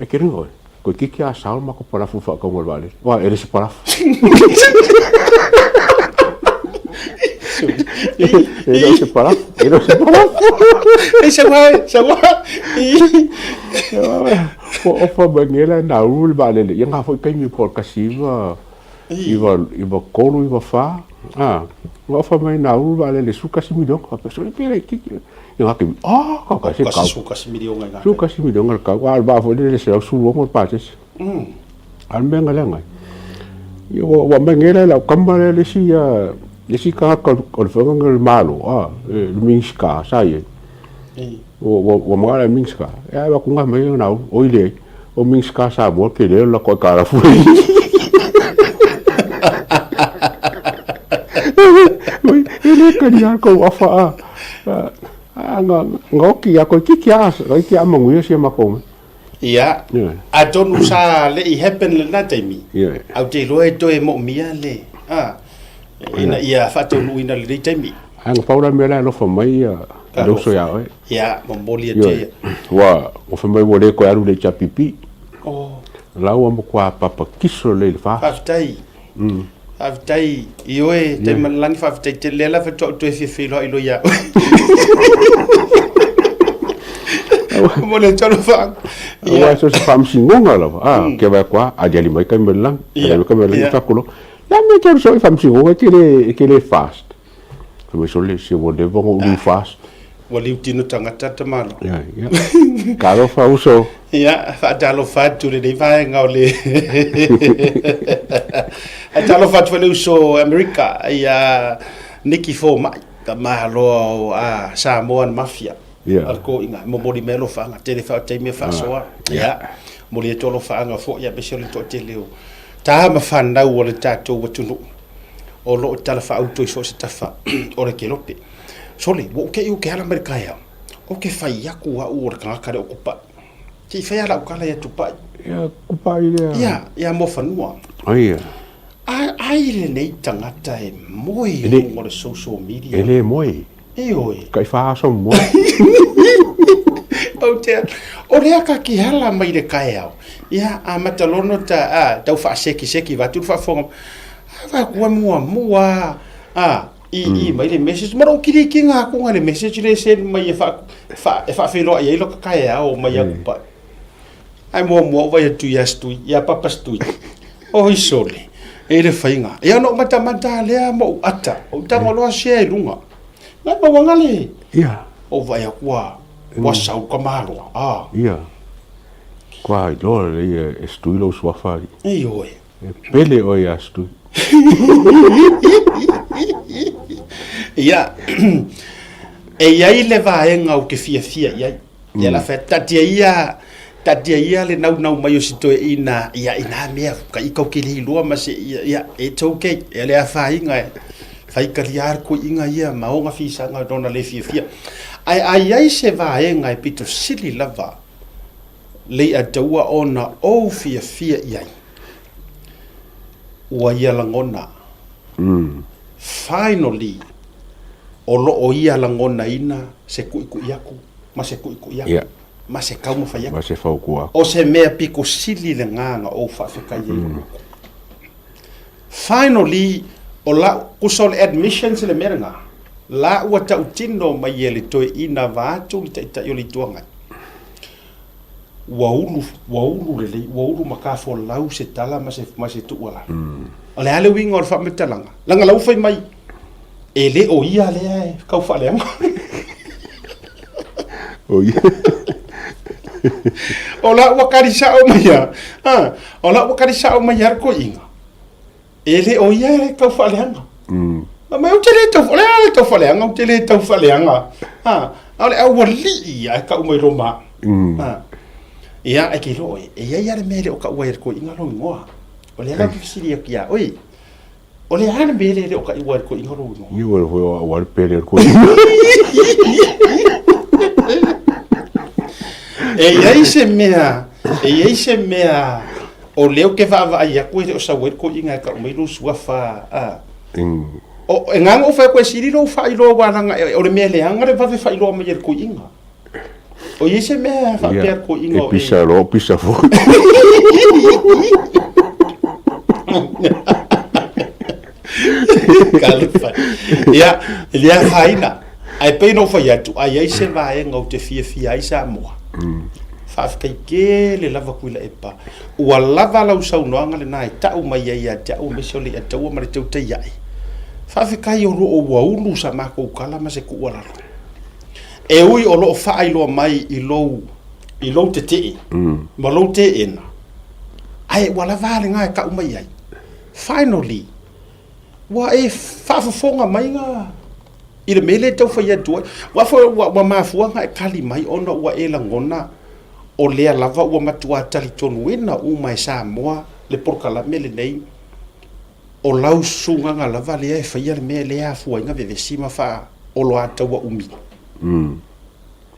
E te ringa oe, toeitiiti lava sao le matou palafu i le faatauga o le vaalele. Aua e le o se palafu. E le o se palafu, e le o se palafu. Ei, sau lava e, sau lava. Ua ofa mai nei la e Nauru le vaalele, ia na foi taimi po o le 19 93, 94, a, na ofa mai e Nauru le vaalele $11 miliona. Faapea, sole pe laitiiti. Ia na taimi, a, kaka se kau. $11 miliona i na taimi. $11 miliona le kau, a o le vaa foi lele e $116 le pasese. A o le mea na leaga ai, ia ua ua aumai nei la e lau tama lea le isi le isi tagata o le fofoga o le Malo, a, le Minisita sa i ai. Ua ua ua manao le Minisita, ia ae avatu na mai na oi leai, o Minisita Samoa tele o le latou aitalafu E le talia le tou afa a, a na na oti a toeitiiti a toeitiiti a manuia si a matou mea. Ia, atonu sa le i happen lena taimi, ae ou te iloa e toe moomia le, a, ina ia faataunuuina i lenei taimi. Ae na pau la le mea la e alofa mai le uso ia oe. Ia, momoli atu ia. Ua, ua fai mai ua le toe alu i le HRPP. Oh. La ua matua papatiso lelei i le FAST. Faafetai. Faafetai i oe Taimalelagi, faafetai tele. Lea la faatoa ou toe fia feiloai loa ia oe. Momoli atu alofa. Aua so se faamasinoga lava. Ah, ke vai atu lava, aliali mai Taimalelagi, aliali mai Taimalelagi, fai atu loa, le a le mea e te alu soo i faamasinoga e te le fast. Fai mai sole, se ua leva ona ou liu fast. Ua liu tino tagata tamaloa. Ia, ia. Talofa uso. Ia, faatalofa atu lenei vaega o le... Faatalofa atu foi le uso Amerika, ia Niki Fomai, tamaloa o a Samoan Mafia. Ia. O le koiga, momoli mai alofaaga, tele faataimi e faasoa. Ia, momoli atu alofaaga foi, aemaise o le toatele o ta ma fanau o le tatou atunuu o lo o talafaauto i so o se tafa o le kelope. Sole, ua ou te i ou te ala mai le taeao, ou te fai atu au o le tagata lea o Tupai. Se i fai lava lau tala ia Tupai. Ia Tupai lea. Ia, ia Muafanua. Ai ia. A, ai lenei tagata e moe i luga o le social media. E le moe. Ioe. Tai wha aso moe. Ou te, o lea ka ki hala mai le kaeao. Ia, a mata lono ta, a, tau whaasekiseki, va tulu whaafonga. A va kua mua mua, a, i, i mai le message. Ma lou kili ki ngā kunga le message le send mai e wha, wha, e whaawheloa i ai lo ka kaeao mai aku pai. Ae muamua ou vaai atu ia Stui, ia Papa Stui. Oi sole, e le faiga. Ia ona ou matamata lea ma ou ata, ou tago loa share i luga. Na mauaga le. Ia. Ou vaai atu ua, ua sau ka maloa. Ah. Ia. Kua iloa lelei e Stui lou suafa alii. Ioe. E pele oe ia Stui. Ia, e i ai le vaega ou te fiafia i ai. Ia la fai, taatia ia, taatia ia le naunau mai o si toeaina, ia ina mea, ka i kau ke le iloa ma se, ia, ia, it's okay, e le afaina e, fai kalia le koiina ia ma ona fisaga lona le fiafia. Ae a i ai se vaega e pito sili lava le iataua ona ou fiafia i ai, ua ia lagona, finally, o lo o ia lagonaina se kuʻikuʻi aku ma se kuʻikuʻi aku Ia. ma se taumafai aku. Ma se fautua aku. O se mea piko sili lena na ou faafetai ai mm. Finally, o la kusa o le admissions le mea lena. La ua tautino mai e le toeaina vaeatu le taitai o le Itu Agai. Ua ulu, ua ulu lelei, ua ulu makafolau se tala ma se, ma se tuualalo. O le a le uiga o le faamatalaga? Leaga la ua fai mai, e le o ia lea e tau faaleaga. O ia. O la ua kali sao mai ia, ha, o la ua kali sao mai ia le toeaina. E le o ia e tau faaleaga. Fai mai, ou te le tau, o le a le tau faaleaga, ou te le tau faaleaga. Ha, a o le aualii ia e kau mai Roma. Ha. Ia, e te iloa oe, e i ai lava le mea e le o taua ai e le toeaina lou igoa. O lea la ou te fesili atu ia oe. O le a le mea lea e le o taʻiua e le toeaina lou igoa? Ioe foi o au a le pele o le toeaina. E i ai se mea, e i ai se mea o lea ou te vaavaai atu e le o sau ai le toeaina e tau mai lou suafa a. O, e na ona ou fai atu e sili lou faailoa aua leaga o le mea leaga le vave faailoa mai e le toeaina. O i ai se mea faapea le toeaina o e. E pisa loa, pisa foi. Talofa. Ia, e le afaina. Ae pei ona ou fai atu, a i ai se vaega ou te fiafia ai Samoa, faafetai tele lava Tuilaepa. Ua lava lau saunoaga lena e tau mai ai ia te au aemaise o le Iataua ma le Teutaiae. Faafetai o lo o ua ulu sa matou tala ma se tuualalo. E ui o lo o faailoa mai i lou, i lou tetee ma lou teena, ae ua lava a lena e tau mai ai. Finally, ua e faafofoga mai ga i le mea lea e tau fai atu ai. Aua foi ua, ua mafua ona e tali mai ona ua e lagona o lea lava ua matua talitonuina uma e Samoa le polokalame lenei, o lau susugaga lava lea e faia le mea lea e afua ai ona vevesi ma faaoloataua umi.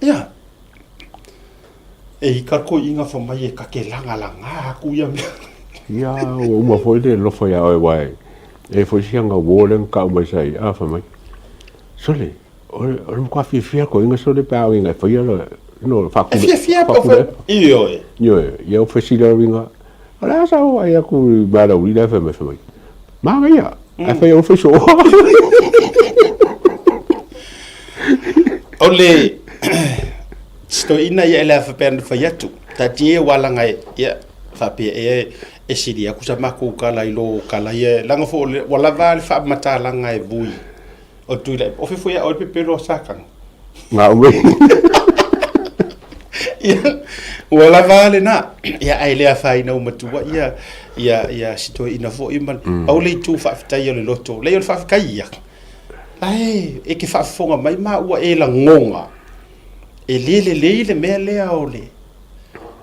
Ia. E i ka toeaina fai mai e ta te lagalaga atu ia mea. Ia, ua uma foi le alofa ia oe aua e i ai foi si aga uo lea na tau mai sa i a fai mai, Sole, o le o le matua fiafia toeaina sole pe a oo ina e faia le no E fiafia pe fai, ioe. Ioe, ia ua fesili au ina, o le a sau vaai atu i Malauli la e fai mai fai mai, manaia, ae fai au fai soo. O le Si toeaina ia e le faapea na fai atu, taatia ia aua leaga e, ia, faapea ea e sili atu sa matou tala i lo tala ia, leaga foi o le, ua lava le faamatalaga e vui o Tuilaepa. O fea foi a oe le pepelo a Satana? Nga umi. Ia, ua lava lena. Ia, ae le afaina ua matua ia, ia, ia si toeaina foi ma, pau le itu faafetai o le loto. Leai o le faafetai ia, ae e te faafofoga mai ma ua e lagona E le lelei le mea lea o le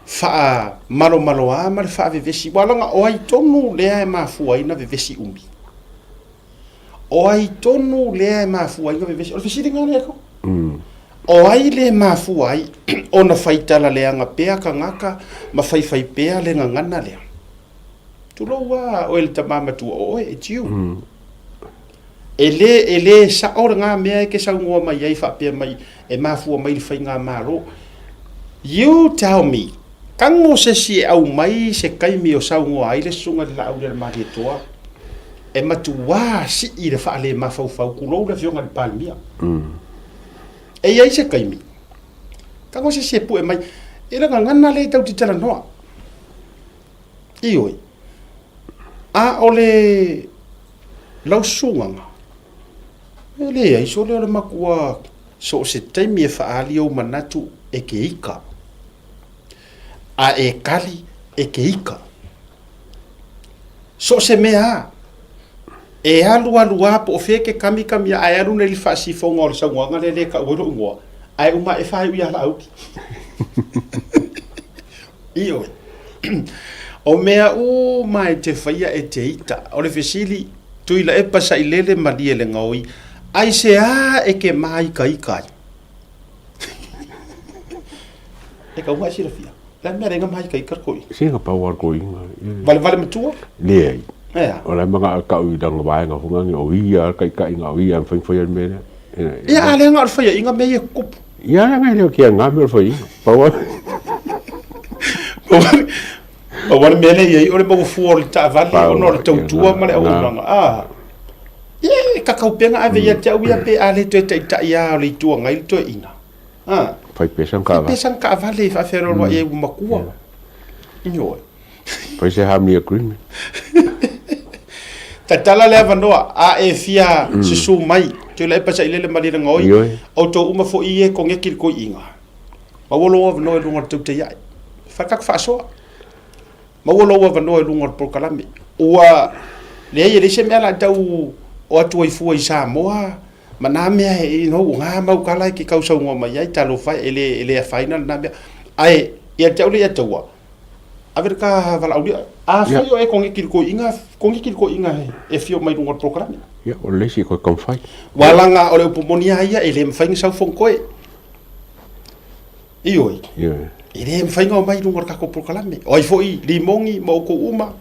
faamalomaloa ma le faavevesi, aua leaga o ai tonu lea e mafua ai ona vevesi umi? O ai tonu lea e mafua ai ona vevesi? O le fesiliga lea ko. O ai le mafua ai ona faitala leaga pea tagata ma faifai pea le gagana lea? Tulou lava oe le tama matua o oe, it's you. E lē, e lē sa'o lena mea e te saunoa mai ai faapea mai e mafua mai le faigamalo. You tell me, tago se isi e aumai se taimi o saunoa ai le Susuga i le Laaulialemalietoa e matuā sii le faalemafaufau, tulou le Afioga i le Palemia. E i ai se taimi, tago se isi e pue mai, e le gagana lea e tatou te talanoa. Ioe. A o le lau susugaga, e leai sole o le matua so o se taimi e faaali ou manatu e ke ika, a e kali e ke ika. So o se mea a, e alualu a po o fea e ke kamikami a e alu nei i le faasifoga o le saunoaga lea le tau ai lou igoa, ae uma e faaiu ia Laauli. Ioe. O mea uma e te faia e te ita. O le fesili, Tuilaepa sailele malie le gaoi, aisea e ke māikaika ai? E kau mai silafia. Le a le mea le māikaika le koiina? Sina pau a le koiina. Valevale matua? Leai. Ea. O la e manaʻo e kau i lana vaega foi lea, o ia le taitaiga, o ia e mafai ona faia le mea lea. Ia, a leaga o le faiaʻiga mea ia e tutupu. Ia, leaga e le o kia ngā mea o le faiaʻiga. Pau a. Pau a le mea lea e i ai, o le maua fua o le taavale ona o le tautua ma le auaunaga. A, ia, e kakau pea na ave ia te au ia pe a le toe taitai lava o le Itu Agai le toeaina. A. Fai pea sana taavale. Fai pea sana taavale e faafealoaloai ai ua matua. Ioe. Fai se harmony agreement. Tatala le avanoa, a e fia susu mai, Tuilaepa Sailele Malielegaoi, outou uma foi ia e koneki le koiiga. Maua lou avanoa i luga o le teuteiae. Fai taku faasoa. Maua lou avanoa i luga o le polokalame. Ua leai e leai se mea la tau o atu ai fua i Samoa ma nā mea e, you know, ngā mau kala e ke kausaunoa mai ai, talofa e, e le, e le afaina lena mea. Ae, ia te au le ia taua, ave ave le ta valaaulia. Afai o e kogeki i le toeaina, kogeki i le toeaina e afio mai i luga o le polokalame. Ia, o le isi e toe taumafai. Ua laga o le upu moni lava ia, e le mafai ona sau Fonotoe. Ioe. Ioe. E le mafai ona omai i luga o le tatou polokalame. O ai foi Limoni ma outou uma,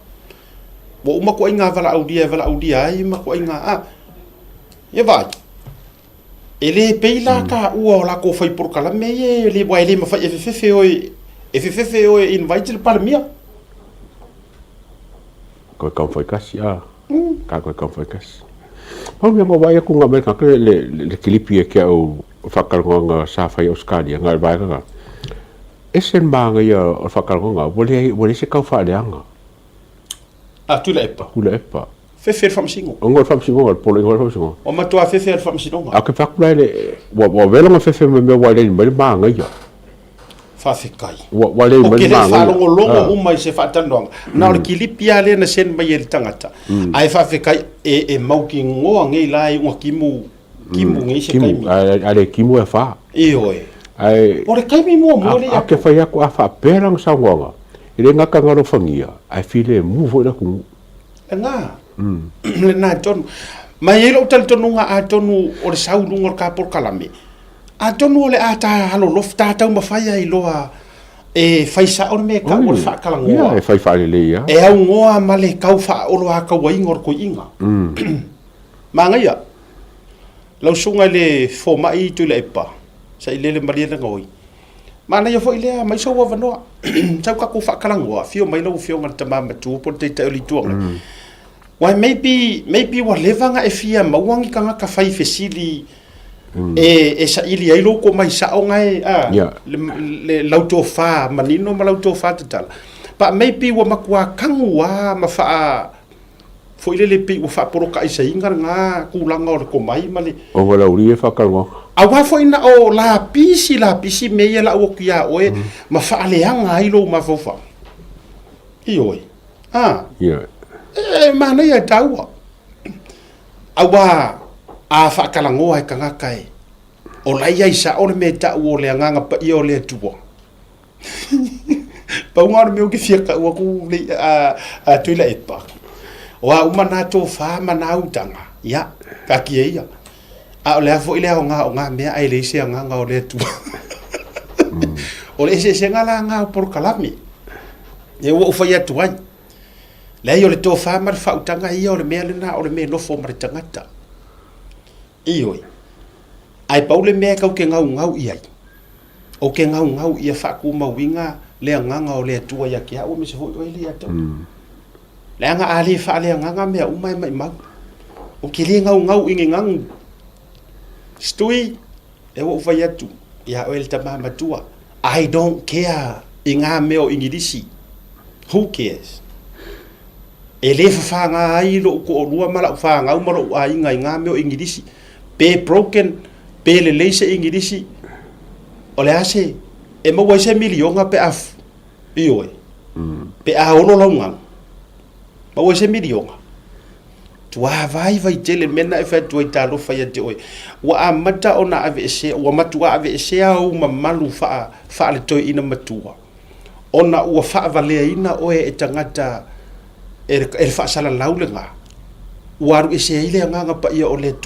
ua uma toaiga valaaulia e valaaulia ai ma toaiga a. Ia vaai. E le pei la taua o latou fai polokalame ia e le, aua e le mafai e fefefe oe, e fefefe oe e invite le Palemia. Koe taumafai tasi, a. Ka koe taumafai tasi. Pau mea ma vaai atu nga mea tagata le, le, le, le kilipi e ke au whakalonga sa whai Australia, ngā vaega ngā. Ese manaia o le whakalonga, ua le, ua le se kau whaaleanga. A Tuilaepa. Tuilaepa. Fefe le faamasinoga. Onga o le faamasinoga, le poloaiga o le faamasinoga. Ua matua fefe le faamasinoga. A ke whaku lai le, ua, ua vela nga fefe me mea ua le mai le manaia. Faafetai. Ua, ua le mai le Ou te le manaia. faalogologo uma i se faatalanoaga. Na o le kilipi lava lea na send mai e le tagata. Ae faafetai e, e mautinoa nei la e iuga timu, timu nei se taimi. A le timu e wha. Ioe. Ae, O le taimi muamua lea. A ke whai aku a whaapea lana saunoaga, e le gata na alofagia, ae filemu foi le atunuu. Lena. Lena tonu. Ma e i ai lou talitonuga atonu o le sau i luga o le ta polokalame, atonu o le a ta alolofa, ta taumafai ai loa e fai sao le mea e tau o le faatalanoa. Ia, e fai faalelei lava. E aunoa ma le tau faaoloatauaina o le toeaina. Manaia, lau susuga i le fomai Tuilaepa, sailele malie lana oi. Manaia foi lea, aumai sou avanoa, sau tatou faatalanoa, afio mai lau Afioga i le Tama Matua po o le Taitai o le Itu Agai. Why maybe, maybe ua leva ona e fia maua ni tagata fai fesili e, e saili ai lou komai sao na e, a, le, le, lau tofa manino ma lau tofa tatala. But maybe ua matua kanu lava ma faa, Foi lele pei ua faapolokaisaina lena tulaga o le komai ma le. O valauli e faatalanoaga. Aua foi na o lapisi lapisi mea ia lau atu ia oe ma faaleaga ai lou mafaufau. Ioe. A. Ioe. E manaia e taua. Aua a faatalanoa e tagata e o la e i ai sao le mea e tau o le Agaga Paia o le Atua. Pau lena o le mea ou te fia tau atu a Tuilaepa, o a uma na tofa ma na utaga, ia, taatia ia. A o le a foi le aoga o na mea ae leai se agaga o le Atua. O le eseesega la lena o polokalame, lea ua ou fai atu ai. Leai, o le tofa ma le faautaga ia o le mea lena o le mea e nofo ma le tagata. Ioe. Ae pau le mea e tau te gaugau i ai, ou te gaugau ia faatumauina le agaga o le Atua ia te au aemaise foi oe le ia te oe. Leaga a le faaleagaga mea uma e maimau. Ou te le gaugau i ni ganu. Stui, lea ua ou fai atu ia oe le tama matua, I don't care i ngā mea o Igilisi. Who cares? E le fafāgā ai loʻu toʻolua ma laʻu whānau ma loʻu ʻāina i ngā mea o Igilisi. Pe broken, pe lelei se Igilisi, o le a se, e maua ai se miliona pe a, ioe, pe a olo lau ganu. Maua ai se miliona. Tuavaivai tele le mea lena e fai atu ai talofa ia te oe. Ua amata ona aveesea, ua matuā aveesea ou mamalu faa, faaletoeaina matua. Ona ua faavaleaina oe e tagata e le, e le faasalalau lena. Ua alu ese ai le agaga paia o le Atua.